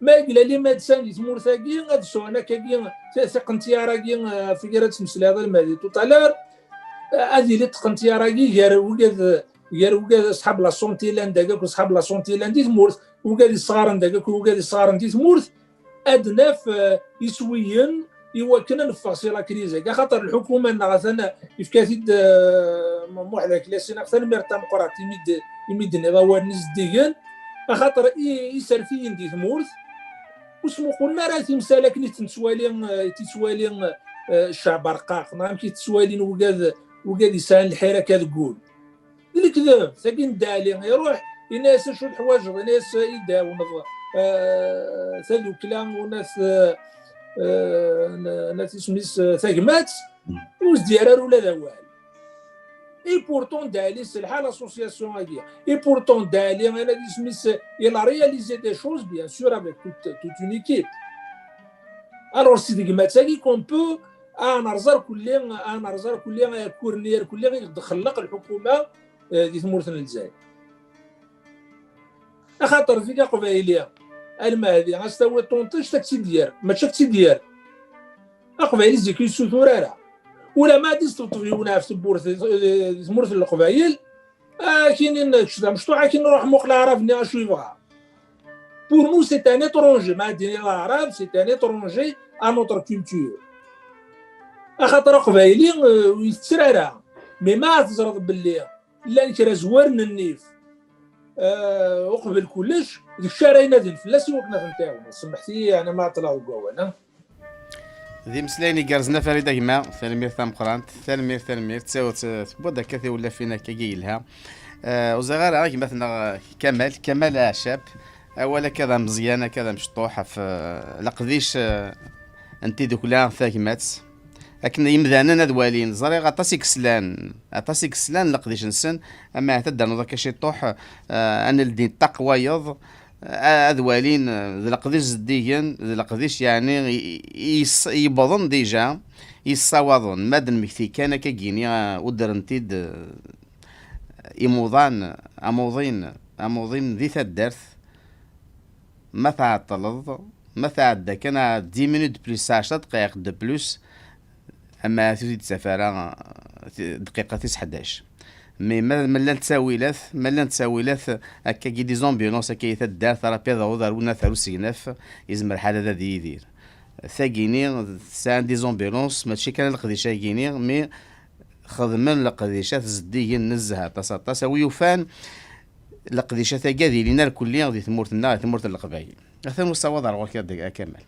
Ma yella les médecins di tmurt-agi, ad sɛun akkagi, ti-, tiqentyar-agi, eh, ɣef wigi ara d-tmeslayeḍ a Lmehdi tout à l'heure, eh, ad yili tqentyar-agi gar wigad, gar wigad asḥab la santé yellan dagi akked asḥab la santé yellan di tmurt, wigad yesɣaren dagi akked wigad yesɣaren di tmurt, ad naf, eh, iswiyen i wakken ad neffeɣ si la crise-agi. Axaṭer lḥukuma-nneɣ atan yefka-t-id, eh, Muḥ Dakli, as-iniɣ tanemmirt tameqqrant imi d-, imi d-tenniḍ awalen izeddigen. Axaṭer i, iserfiyen di tmurt, ur smuqulen ara timsal akken i tent-ttwali, eh, i tent-ttwali, eh, ccɛeb arqaq, neɣ amek i tent-ttwalin wigad, wigad yesɛan lḥir akka deg wul. D lekdeb, tagi n Dda Ɛli, iruḥ, yenna-yas acu teḥwaǧeḍ, yenna-yas i d-ɛawneḍ, eh, tadukla, u nat, eh, eh, n-, nat isem-is, eh, tagmat, ur s-d-yerra ara ula d awal. Et pourtant, Dda Ɛli, s lḥal association-agi. Et pourtant, Dda Ɛli, nat isem-is, il a réalisé des choses, bien sûr, avec toute, toute une équipe. Alors, si d gma-tagi qu'on peut, ad nerẓ ar kulli, ad nerẓ ar kulli akur-nni ar kulli i d-txelleq lḥukuma, eh, di tmurt n Lezzayer. Axaṭer zik aqbayli, a Lmehdi, ad s-tawiḍ tunṭict ad k-tt-id-yerr, mačči ad k-tt-id-yerr. Aqbayli zik ur yessutur ara. Ulamma ad isteṭṭef yiwen ɣef tewwurt, di, di tmurt n Leqbayel, akin kečč d amecṭuḥ, akin ruḥ muqel aɛrab-nni acu yebɣa. Pour nous, c'est un étranger. Ma ad d-yini d aɛrab, c'est un étranger à notre culture. Axaṭer aqbayli, euh, ur yettru ara. Mais ma teẓreḍ belli llan kra zwaren nnif, euh, uqbel kullec, d kečč ara inadin fell-as i wakken ad ten-tɛawneḍ. Semmeḥt-iyi, yeɛni ma ɛeṭṭleɣ deg wawal, ha? D imeslayen igerrzen a Farid a gma, tanemmirt tameqqrant, tanemmirt, tanemmirt, ttaw-, tt-, tewwiḍ akka tiwlafin akka i yelha. Eh, ur ẓriɣ ara gma-tneɣ, eh, Kamal, Kamal Aɛcab, awal akka d ameẓyan, akka d amecṭuḥ ɣef, eh, leqdic, eh, n tidukla tagmat. Akken yimdanen ad walin, ẓriɣ aṭas i yeslan, aṭas i yeslan leqdic-nsen, ama ahat ad d-ternuḍ akka ciṭuḥ, eh, ad neldi ṭṭaq wayeḍ, a-, ad walin, eh, d leqdic zeddigen, d leqdic, yeɛni, i, i, i yewwḍen dija, yessawaḍen. Ma d nmekti kan akka gini, eh, uddren-t-id, eh, imuḍan, amuḍin, amuḍin di taddart, ma tɛeṭṭleḍ, ma tɛedda kan, eh, dix minutes de plus, ɛecra dqayeq de plus, ama ur t-id-ttaf ara, eh, dqiqa tis ḥdac. Mais ma, ma llant ttawilat, ma llant ttawilat, akka-agi des ambulances, akka i taddart, ara piḍ awḍ ar unafar usegnaf, yezmer ḥal ad yidir. Tagini, tesɛa des ambulances, mačči kan leqdic-agini, mais xedmen leqdicat zeddigen nezzeh aṭas, aṭas. A wi yufan leqdicat-agi ad ilin arkelli di tmurt-nneɣ, di tmurt n Leqbayel. Atan usawaḍ ar ɣur-k a Kamal.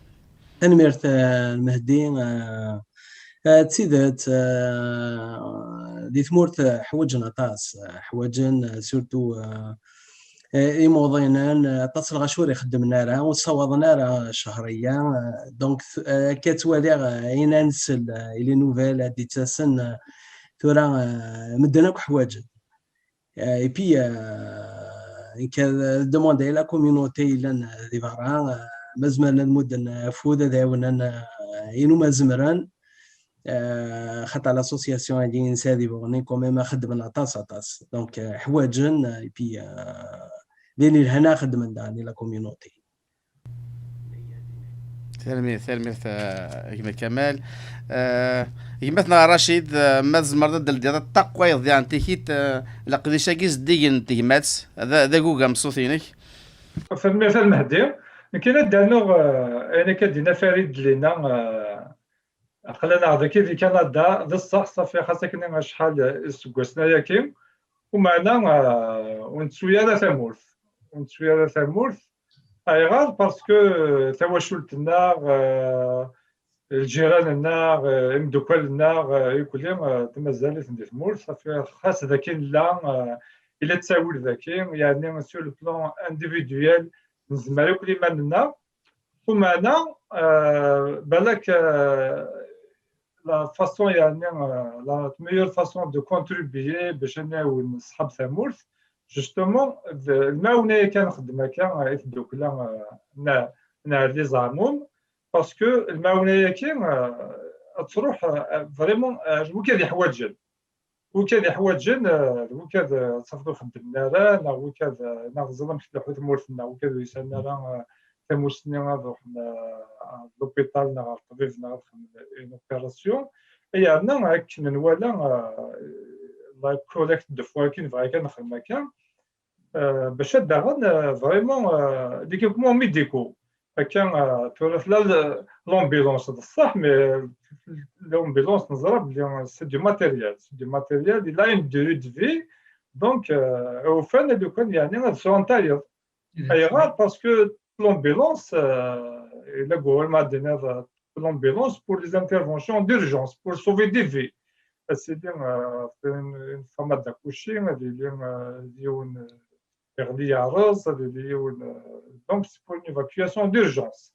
Tanemmirt, eh, Mehdi. Eh, eh, d tidet, eh, di tmurt, eh, ḥwaǧen aṭas, eh, ḥwaǧen, eh, surtout, eh, eh, imuḍinen, eh, aṭas n lɣaci ur ixeddmen ara, ur ssawaḍen ara cchehriya. Eh, donc, t-, eh, akka ttwaliɣ, eh, ayen ad nsel, eh, i les nouvelles ad d-ittasen, eh, tura, eh, medden akk ḥwaǧen. Eh, et puis, eh, nekk ad demande i la communauté yellan, eh, di berra, eh, ma zemren ad mudden afud, ad ɛiwnen, eh, inu ma zemren, eh, xaṭer l'association-agi nesɛa di Buɣni, quand même, xeddmen aṭas, aṭas. Donc, eh, ḥwaǧen, eh, et puis, eh, d ayen yelhan ad xeddmen daɣen i la communauté. Tanemmirt, tanemmirt, eh, a gma Kamal. Eh, gma-tneɣ Racid, eh, ma tzemreḍ ad d-teldiḍ ṭṭaq wayeḍ diɣen tikit, eh, leqdic-agi zeddigen n tegmat, d, d agugam ṣṣut-inek. Tanemmirt a Lmehdi. Nekk ad d-rnuɣ, eh, ayen akka d-yenna Farid Lina, eh, aql-aneɣ dagi di Kanada, d ṣṣeḥ, ṣafi xas akken acḥal iseggasen ayagi, umeɛna, eh, ur nettu ara tamurt. Ur nettu ara tamurt. Ayɣer? Parce que, eh, tawacult-nneɣ, eh, lǧiran-nneɣ, eh, imeddukal-nneɣ, eh, ikuli, eh, mazal-iten di tmurt. Ṣafi xas dagi nella, eh, ila ttawil dagi, yeɛni sur le plan individuel, nezmer akk iman-nneɣ. Umeɛna, eh, balak, eh, la façon, yeɛni, eh, la meilleure façon de contribuer bac ad nɛawen ṣṣḥab tamurt, justement, d lmaɛuna-yagi nxeddem akka, eh, i tdukla, eh, n, n Ɛli Zeɛmum, parce que lmaɛuna-yagi, eh, ad truḥ, eh, vraiment, eh, ar wigad iḥwaǧen. Wigad iḥwaǧen, eh, d wigad, eh, ad tafeḍ ur xeddmen ara, neɣ wigad, eh, neɣ ẓẓlen amek tleḥḥu tmurt-nneɣ, wigad ur yesɛin ara, eh, tamusni ad ruḥen, eh, ɣer l'hôpital neɣ ɣer ṭṭbib neɣ ad xedmen une opération. Yerna akken nwala, eh, la collecte de fonds akken bɣa kan nexdem akka, eh, bac ad d-aɣen, eh, vraiment, eh, l'équipement médicaux. Akka, eh, tura tella l-, l'ambulance d ṣṣeḥ, mais l'ambulance neẓra belli c'est du matériel, c'est du matériel, il a une durée de vie. Donc, eh, ufan lukan yeɛni ad sɛun tayeḍ. Ayɣer? Parce que l'ambulance, eh, ila gouvernement ad d-iniḍ, eh, l'ambulance pour les interventions d'urgence, pour sauver des vies. Ad tili, eh, une, une femme ad d-accoucher, ad yili, eh, yiwen, eh, iɣli yeɛreẓ, ad yili yiwen, eh, donc c'est pour une évacuation d'urgence.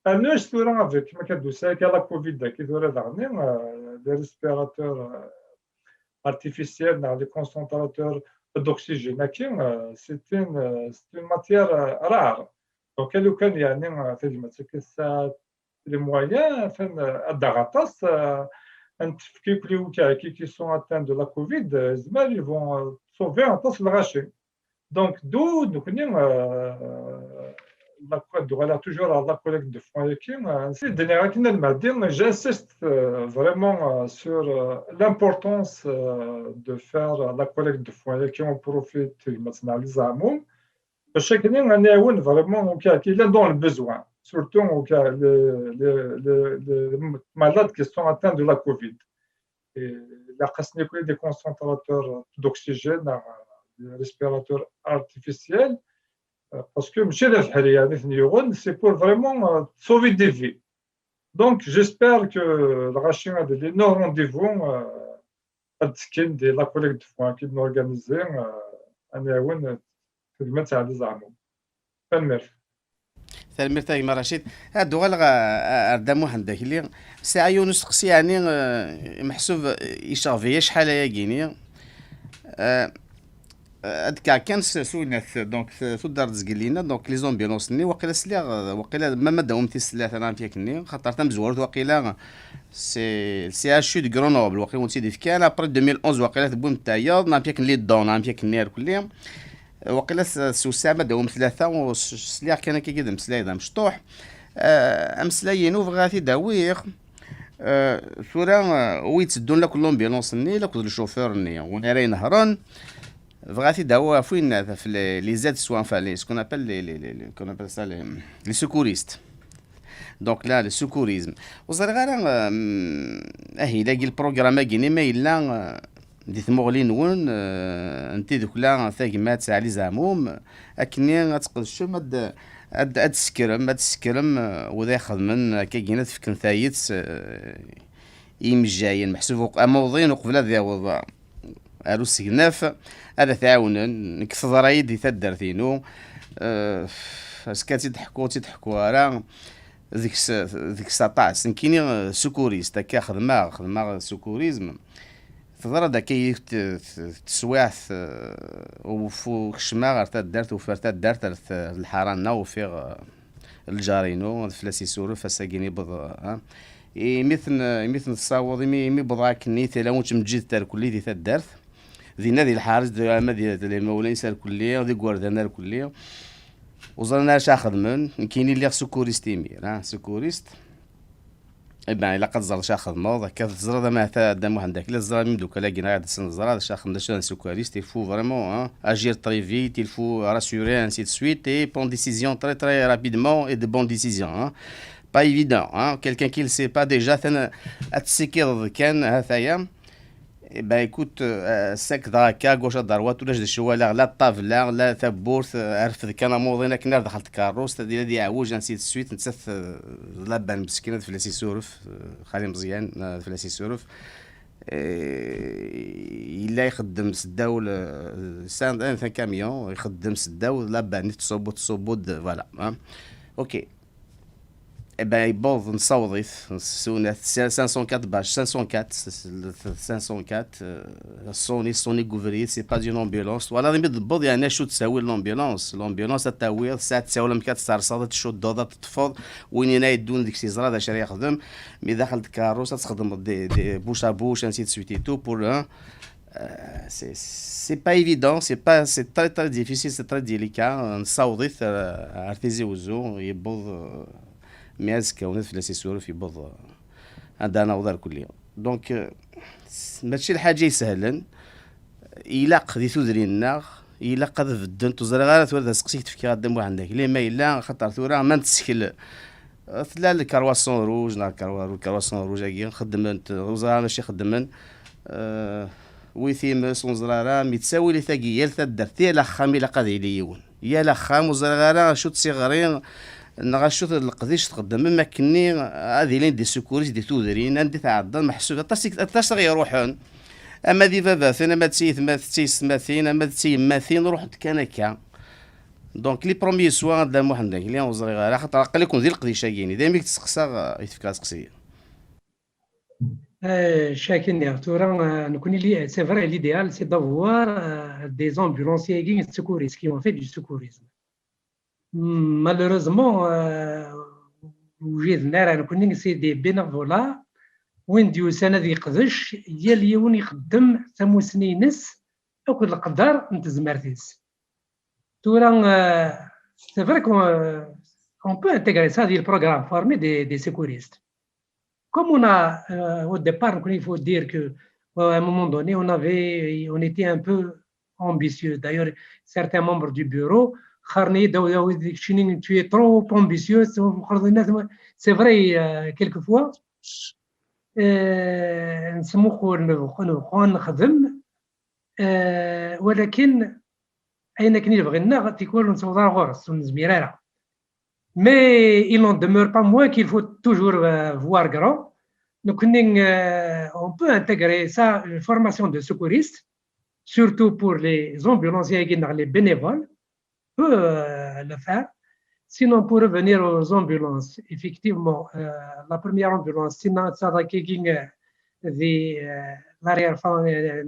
Rnu tura avec, ma kan d-tusa akka la covid-agi tura daɣen, eh, les respirateurs, eh, artificiels neɣ les concentrateurs d'oxygène-agi, eh, c'est une, eh, c'est une matière, eh, rare. Donc, lukan yeɛni, eh, tagmat-agi tesɛa les moyens, enfin, euh, ad d-aɣ aṭas, euh, ad n-tefk i wkli wkaki qui sont atteints de la covid, euh, zmer, ils vont, euh, sauver aṭas n lɣaci. Donc, d'où, nekkni, euh, la, ad d-uɣaleɣ toujours à la collecte de fonds-agi, euh, nsi d-nniɣ akken a Lmehdi, j'insiste, euh, vraiment, euh, sur, euh, l'importance, euh, de faire la collecte de fonds-agi au profit de Mass Zeɛmum. Bac akken ad nɛawen vraiment, ok, qui est dans le besoin, surtout, ok, les, les, les, les malades qui sont atteints de la covid. Et la des concentrateurs d'oxygène, euh, des respirateurs artificiels, euh, parce que ماشي d abeḥri, يعني, c'est pour vraiment, euh, sauver des vies. Donc, j'espère que lɣaci ad ilin au rendez-vous, euh, ad d-ttekkin di la collecte de fonds qui nous organisons, euh, ad nɛawen tagmat Ɛli Zeɛmum. Tanemmirt. Tanemmirt a gma Racid. Ad d-uɣaleɣ, a, a, ar Dda Muḥend Akli. Sɛiɣ yiwen usteqsi, yeɛni, eh, meḥsub, eh, yecɣeb-iyi acḥal ayagi-ni. Eh, eh, ad d-kkeɣ kan s, s winat, donc, t-, tuddar d zgelli-nni, donc, les ambulances-nni, waqila sliɣ, eh, waqila ma, ma d-awim tis tlata neɣ amek akken-nni, xaṭer tamezwarut waqila, c'est, le C H U de Grenoble, waqila wen-tt-id-ifkan, après deux mille onze, waqila tewwim-d tayeḍ, neɣ amek akken les dons, neɣ amek akken-nni irkelli. Waqila s, s usaɛa ma d-awim tlata, u s, sliɣ kan akka d ameslay d amecṭuḥ. Eh, ameslay-inu bɣiɣ ad t-id-awiɣ. Euh, tura, euh, wi yetteddun lakk l'ambulance-nni, lakk d le chauffeur-nni, win ara inehṛen, bɣa t-id-awi ɣef win, ɣef les, les aides soins, enfin, les, ce qu'on appelle les, les, les, les, qu'on appelle ça les, les secouristes. Donc là, le secourisme. Ur ẓriɣ ara, euh, ahil-agi, le programme-agi-nni ma yella, euh, di tmuɣli-nwen, euh, n tidukla tagmat Ɛli Zeɛmum, akkenni ad tqedcem, ad, ad, ad tessekrem, ad tessekrem, euh, wid ay ixedmen akkagi, ad fken tayet, euh, i yimejjayen, meḥsub uq-, amuḍin uqbel ad yaweḍ ar usegnaf, ad t-ɛawnen. Nekk teḍra-yi-d di taddart-inu, euh, azekka ad tt-id-ḥkuɣ, ur tt-id-ḥkuɣ ara, deg-s, deg-s aṭas. Nekkini, euh, secouriste, akka xedmeɣ, xedmeɣ secourisme. Teḍra-d akka yiwet t-, t-, teswiɛt, euh, ufu-, kecmeɣ ɣer taddart, ufiɣ taddart ar t-, ar lḥara-nneɣ, ufiɣ, euh, lǧar-inu, ad fell-as isuref, ass-agi yewweḍ, euh, imi ten-, imi ten-tessaweḍ, imi, imi wwḍeɣ akken i tala, ur ttmeǧǧidet arkelli di taddart. Dinna di lḥaṛa, ama di, di lemawla-ines arkelli, d igerdan arkelli. Ur ẓran ara acu ara xedmen. Nekkini lliɣ secouriste imir, ha, secouriste. Eh ben, ilaq ad teẓreḍ acu ara xedmeḍ. Akka teẓriḍ, ama ata Dda Muḥend Akli, teẓriḍ imeddukal-agi, neɣ ad sen-teẓreḍ acu ara xedmen, d acu ara secouriste. Il faut vraiment, hein, agir très vite, il faut rassurer, ainsi de suite, et prendre décision très, très rapidement et de bonnes décisions, hein. Pas évident, hein. Quelqu'un qui ne le sait pas déjà, atan ad tessikideḍ kan, ha-t-aya. Eh ben, écoute, euh, sakdeɣ akka, gauche à droite, ulac d acu walaɣ, la ṭṭabla, la tawwurt, euh, rfed kan amuḍin akken ar daxel tkeṛṛust, ad, ad iɛewwej, ainsi de suite, nettat, euh, d laban meskin, ad fell-as isuref, euh, Xali Meẓyan, euh, ad fell-as isuref. Eh, yella ixeddem s ddaw le, c'est un, un camion, ixeddem s ddaw laban, tettṣubbu, tettṣubbu-d, voilà, hein. Ok. Eh ben, yewweḍ, nessaweḍ-it, nessunat, cinq cent quatre, bâche cinq cent quatre, cinq cent quatre, euh, sonner, sonner deg ubrid, c'est pas une ambulance. Twalaḍ imi d-tewweḍ, yeɛni acu d-tawi l'ambulance? L'ambulance ad tawiḍ, ssaɛa ttawil amek ad tesserseḍ, ad tcuddeḍ, ad teṭṭfeḍ, win-ina yeddun deg-s yeẓra d acu ara yexdem, mi daxel tkeṛṛust ad txedmeḍ des, des bouche à bouche, ainsi de suite et tout, pour, hein, Euh, c'est, c'est pas évident, c'est pas, c'est très, très difficile, c'est très délicat. Nessaweḍ-it, euh, ar Tizi Wezzu, yewweḍ, euh, mi azekka ur fell-as isuref, yewweḍ, euh, anda ara naweḍ arkelli. Donc, euh, s-, mačči lḥaǧa isehlen, ilaq di tudrin-nneɣ, ilaq ad beddent, ur ẓriɣ ara tura d aseqsi i k-d-fkiɣ a Dda Muḥend Akli, ma yella, axaṭer tura ma nettkel, tella le Croissant Rouge, neɣ le Croissant Rouge-agi, xeddmen-t, ur ẓriɣ ara acu i xeddmen. Euh, wi times, ur neẓri ara, mi ttawil-it-agi, yal taddart, yal axxam ilaq ad yili yiwen. Yal axxam, ur ẓriɣ ara acu d tiɣri, neɣ acu d leqdic txeddmem akkenni, ad ilin des secouristes di tudrin, anda i tɛeddan, meḥsub, aṭas i, aṭas i ɣ-iruḥen. Ama d ibabaten, ama d tiyetmat-, d tiyessetmatin, ama d tiyemmatin, ruḥent kan akka. Donc, les premiers soins, a Dda Muḥend Akli, ur ẓriɣ ara, xaṭer aql-iken di leqdic-agi-ni. Daymi i k-d-sseqsaɣ, euh, i tefka aseqsi. Euh, chaque année, tura, euh, nekkni li-, c'est vrai, l'idéal, c'est d'avoir, euh, des ambulanciers et secouristes qui ont fait du secourisme. Malheureusement, euh, ur wjiden ara, nekkni, c'est des bénévolats, win d-yusan ad yeqdec, yal yiwen ixeddem tamussni-ines akked leqder n tezmert-is. Tura, euh, c'est vrai qu'on, euh, on peut intégrer ça dans le programme, former des, des secouristes. Comme on a, euh, au départ, il faut dire que, euh, à un moment donné, on avait, on était un peu ambitieux. D'ailleurs, certains membres du bureau, tu es trop ambitieux, c'est vrai, euh, quelquefois. Euh, نسمو خو-، نبغو، نبغو نخدم، euh, ولكن ayen akken i nebɣi nneɣ, tikwal ur nessaweḍ ara ɣur-s, ur nezmir ara. Mais il n'en demeure pas moins qu'il faut toujours, euh, voir grand. Donc, euh, on peut intégrer ça, une formation de secouriste, surtout pour les ambulanciers et les bénévoles, peut, euh, le faire. Sinon, pour revenir aux ambulances, effectivement, euh, la première ambulance, c'est une, c'est, euh, l'arrière-fin, euh,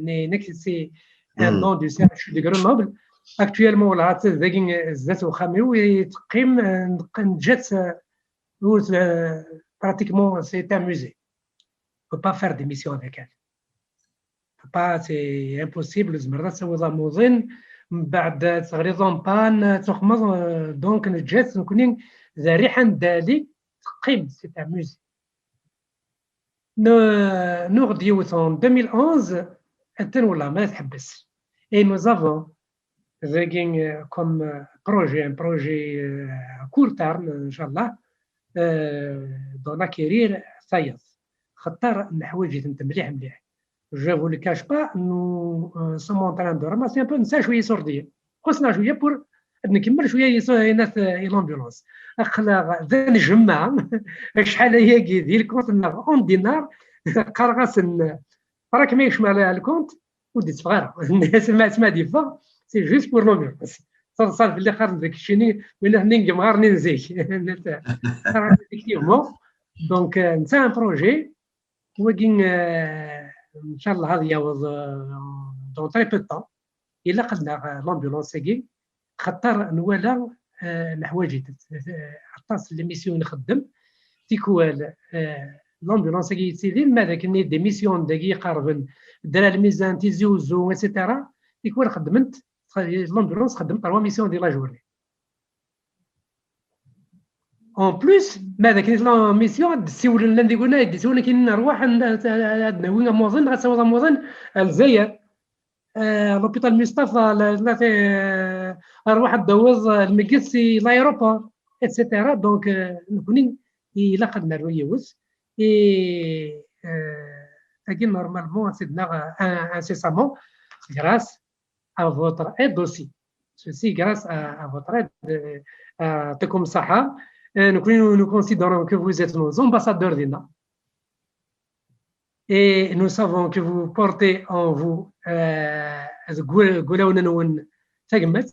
c'est un don du C H U de Grenoble. Actuellement, là, c'est, euh, euh, pratiquement, c'est un musée. On peut pas faire des missions avec elle. Pas, c'est impossible, tzemreḍ ad tawiḍ amuḍin, mbeɛd teɣliḍ en panne, tuxmeḍ, euh, donc neǧǧa-tt nekkni d rriḥa n dali, teqqim, c'est un musée. Nuɣ-d yiwet en deux mille onze, attan wellah ma tḥebbes. Et nous avons dagi, euh, comme, euh, projet, un projet, euh, à court terme, inchallah, euh, d'en acquérir tayeḍ. Xaṭer neḥwaǧ-itent mliḥ mliḥ. Je vous le cache pas, nous, euh, sommes en train de ramasser un peu, nesɛa cwiya isurdiyen. Xuṣṣen-aɣ cwiya pour ad nkemmel cwiya i l'ambulance. Aql-aɣ d anejmaɛ, acḥal ayagi di lkunt-nneɣ en dinars, qqareɣ-asen, rak ma yekcem ɣer lkunt, ur d-itteffeɣ ara. Asma, asma d-yeffeɣ, c'est juste pour l'ambulance. Taḍsa fell-i qqaren deg keččini, win aten-in yemɣaren-in zik. Effectivement. Donc, euh, nesɛa un projet, wagi, euh, inchallah, ad yaweḍ, euh, dans très peu de temps. Ilaq ad naɣ, euh, l'ambulance-agi, xaṭer nwala, euh, neḥwaǧ-it. Euh, aṭas n l'émission i nxeddem, tikwal, euh, l'ambulance-agi yettidir, ma d akken i d émission dagi iqerben, Dra Lmizan, Tizi Uzzu, et cetera. Tikwal xeddment, l'ambulance xeddem trois missions di la journée. En plus, ma d akken la mission, ad d-ssiwlen llan diguna, ad d-ssiwlen akken nruḥ, ad, ad, ad nawi amuḍin, ad tawiḍ amuḍin ar Lezzayer. Euh, l'hôpital Mustapha, la, la, euh, arwaḥ ad d-tawiḍ, euh, lmeyyet si l'aéroport, et cetera. Donc, euh, nekni, ilaq ad nernu yiwet. Et, euh, tagi, normalement, c'est de, euh, incessamment, grâce à votre aide aussi. Ceci grâce à, à votre aide, euh, à Tekum Saha. Euh, nous, nous, nous considérons que vous êtes nos ambassadeurs dinna. Et nous savons que vous portez en vous, euh, deg wul-, deg wulawen-nwen tagmat,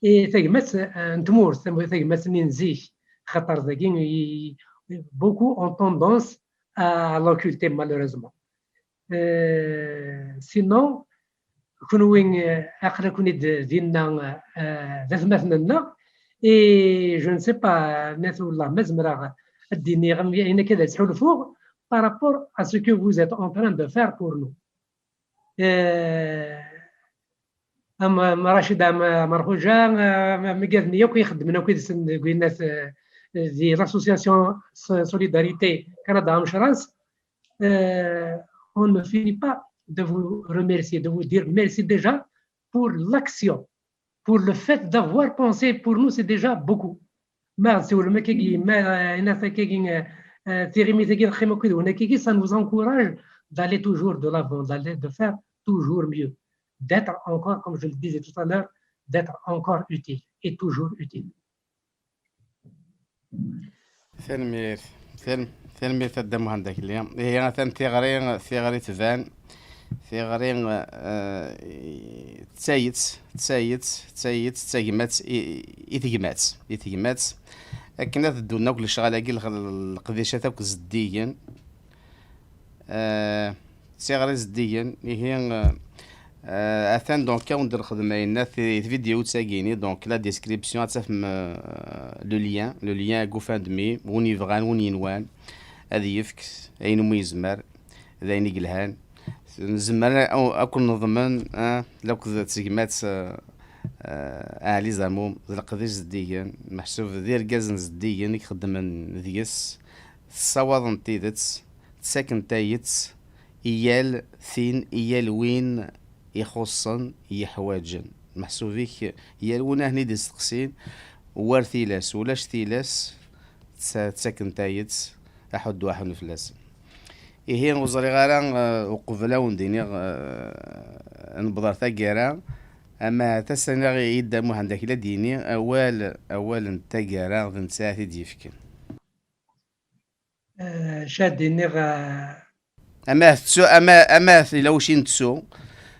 et tagmat, euh, n tmurt, tagmat-nni n zik, xaṭer dagi, i, beaucoup ont tendance à l'occulter malheureusement. Euh, sinon, kunwi, euh, aql-aken-id dinna, euh, d atmaten-nneɣ, et je ne sais pas, nniɣ-t, wellah ma zemreɣ ad d-iniɣ am, ayen akka ad ttḥulfuɣ par rapport à ce que vous êtes en train de faire pour nous. Euh, am, am Rachid, am, am Marhouja, am, am, am igerdan yakk i ixeddmen akk yid-sen deg winnat, euh, di l'association So-, Solidarité Canada Amecras, euh, on ne finit pas de vous remercier, de vous dire merci déjà pour l'action, pour le fait d'avoir pensé pour nous, c'est déjà beaucoup. Ma tsiwlem akkagi, ma, euh, inat akkagi, euh, euh, tiɣimit-agi, lxim akkagi, ça nous encourage d'aller toujours de l'avant, d'aller, de faire toujours mieux, d'être encore, comme je le disais tout à l'heure, d'être encore utile et toujours utile. Tanemmirt. Tan-, tanemmirt a Dda Muḥend Akli. Ihi, atan tiɣri, tiɣri tban. Tiɣri, eh, d tayet, d tayet, d tayet, d tagmat i, i tegmat, i tegmat. Akken ad ddun akk lecɣal-agi, leq-, leqdicat akk zeddigen. Eh, d tiɣri zeddigen, ihi, eh, eh, atan donc awen-d-nexdem ayenna ti-, tvidyut-agi-ni, donc la description, ad tafem, eh, le lien, le lien GoFundMe, win yebɣan, win yenwan, ad yefk ayen umi yezmer, d ayen i yelhan. Nezmer a-, ad ken-neḍmen, eh, lakked tegmat, eh, eh, Ɛli Zamum, d leqdic zeddigen, meḥsub d irgazen zeddigen i ixeddmen deg-s, tessawaḍen tidet, ttaken tayet i yal tin, i yal win ixuṣṣen, yeḥwaǧen. Meḥsub-ik, yal win ahen i d-isteqsin, war tilas, ulac tilas, tta-, ttaken tayet, aḥuddu aḥunn fell-asen. Ihi, ur ẓriɣ ara, eh, uqbel ad wen-d-iniɣ, eh, newweḍ ar taggara, ama ahat ass-a nniɣ i Dda Muḥend Akli ad d-yini awal, awal n taggara d netta ara t-id-yefken. Eh, acu ad d-iniɣ, eh, ama ahat ttu, ama, ama ahat yella wacu i nettu,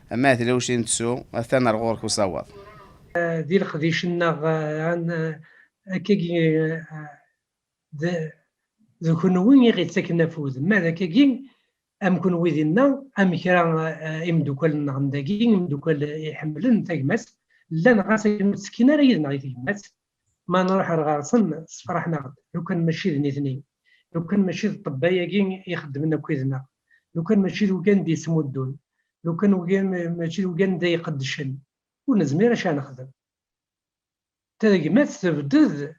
ama ahat yella wacu i nettu, atan ar ɣur-k usawaḍ. Eh, di leqdic-nneɣ, eh, an-, eh, akkagi, eh, d, d kunwi i ɣ-ittaken afud. Ma d akkagi, am kunwi dinna, am kra, eh, imeddukal-nneɣ n dagi, imeddukal iḥemmlen tagmat, llan ɣas akken ur ttekkin ara yid-neɣ i tegmat, ma nruḥ ar ɣer-sen, ssefraḥen-aɣ-d. Lukan mačči d nitni, lukan mačči d ṭṭebba-agi i ixeddmen akk yid-neɣ, lukan mačči d ugan d-yesmuddun, lukan ugan, mačči d ugan d ay iqeddcen, ur nezmir acu ara nexdem. Tagmat tebded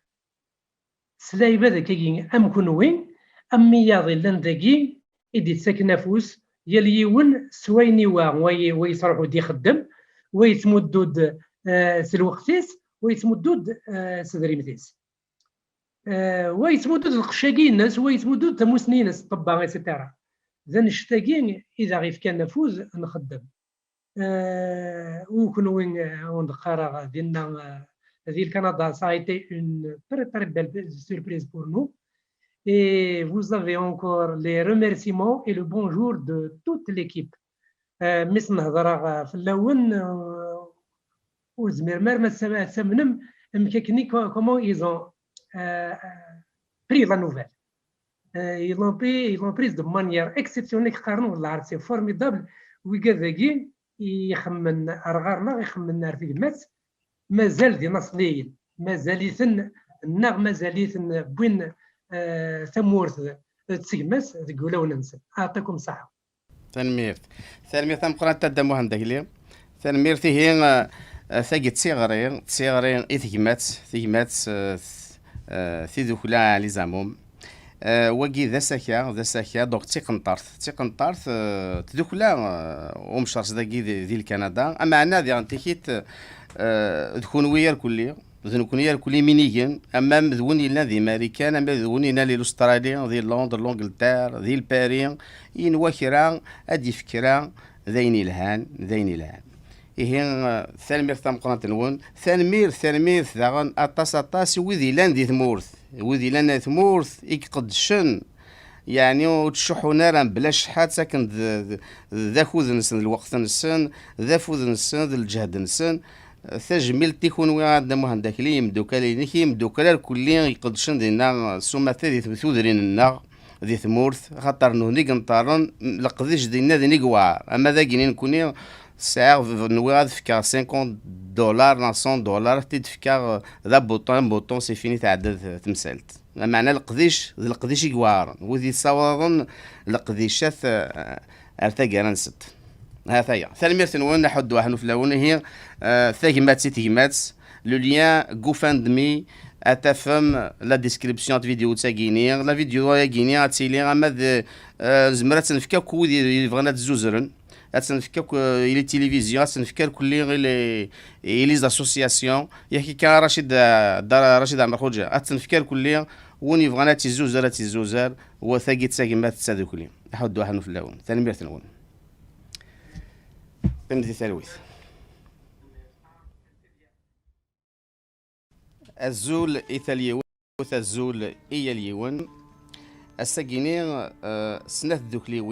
s lɛibad akkagi am kunwi, am wiyaḍ illan dagi, i d-yettaken afus, yal yiwen s wayen iwa, wa ye-, wa yesruḥu-d ixeddem, wa yettmuddu-d, eh, s lweqt-is, wa yettmuddu-d, eh, s tedrimt-is. Eh, wa yettmuddu-d lqecc-agi-ines, wa yettmuddu-d tamusni-ines, ṭṭebba, et cetera. D annect-agi i d aɣ-ifkan afud nxeddem. Eh, u kunwi, eh, ur d-qqareɣ dinna, eh, di Lkanada, ça a été une très, très belle surprise pour nous. Et vous avez encore les remerciements et le bonjour de toute l'équipe. Eh, mi s-nehḍreɣ, eh, fell-awen, eh, ur zmiren ara ma s-, ad tamnem amek akken i co-, comment ils ont, eh, pris la nouvelle. Eh, ils l'ont pris, ils l'ont prise de manière exceptionnelle, qqaren, wellah, c'est formidable. Wigad-agi ixemmen ar ɣer-neɣ, ixemmen ar tegmat, mazal d inaṣliyen, mazal-iten, neɣ mazal-iten wwin, eh, tamurt d tegmat deg wulawen-nsen. Aɛṭikum ṣṣeḥḥa. Tanemmirt. Tanemmirt tameqqrant a Dda Muḥend Akli. Tanemmirt ihi, eh, eh, tagi d tiɣri, d tiɣri i tegmat, tegmat, eh, t-, eh, tidukla Ɛli Zamum. Eh, wagi d asaka, d asaka, donc d tiqenṭert. D tiqenṭert, eh, tdukla, eh, umecres dagi di, di Lkanada. Ameɛna diɣen tikit, eh, d kunwi irkelli, d nekni irkelli iminigen, ama d win yellan di Marikan, ama d win yellan di Lustṛali, di Londres, Lungleterre, di Lpari, yenwa kra, ad d-yefk kra, d ayen yelhan, d ayen yelhan. Ihi, eh, tanemmirt tameqqrant-nwen. Tanemmirt, tanemmirt daɣen aṭas, aṭas i wid yellan di tmurt. Wid yellan di tmurt i iqeddcen, yeɛni ur ttcuḥḥun ara mebla cceḥḥa, ttaken d, d, d akud-nsen, d lweqt-nsen, d afud-nsen, d lǧehd-nsen. Tajmilt i kunwi a Dda Muḥend Akli, imeddukal-inek, imeddukal irkelli iqeddcen dinna s umata di tudrin-nneɣ, di tmurt, axaṭer nutni i yenṭerren, leqdic dinna din i yewɛer. Ama d agini nekni, sɛiɣ, nwiɣ ad fkeɣ cinquante dollars neɣ cent dollars, ad t-id-fkeɣ d abuṭun, abuṭun, c'est fini, tɛedda t-, temsalt. Lameɛna leqdic, d leqdic i yewɛren. Wid yessawaḍen leqdicat, eh, ar taggara-nsent. Ha-t-aya. Tanemmirt-nwen, aḥuddu aḥnu fell-awen. Ihi, eh, tagmat i tegmat, le lien GoFundMe, ad tafem la description de vidéo-agi-ni. La vidéo-agi-ni ad tili ama d, eh, nezmer ad tt-nefk akk wid yebɣan ad tt-zuzren. Ad tt-nefk akk, eh, i les télévisions, ad tt-nefk irkelli i les, i les associations. Yak akka, Racid, eh, Dda Racid Ɛmer Xuǧa, ad tt-nefk irkelli, win yebɣan ad tt-izzuzer, ad tt-izzuzer, wa tagi d tagmat d tadukli. Aḥuddu aḥnu fell-awen. Tanemmirt-nwen. Qqim di talwit. Azul i tal yiwet, azul i yal yiwen. Ass-agi-ni, eh, snat tdukliwin.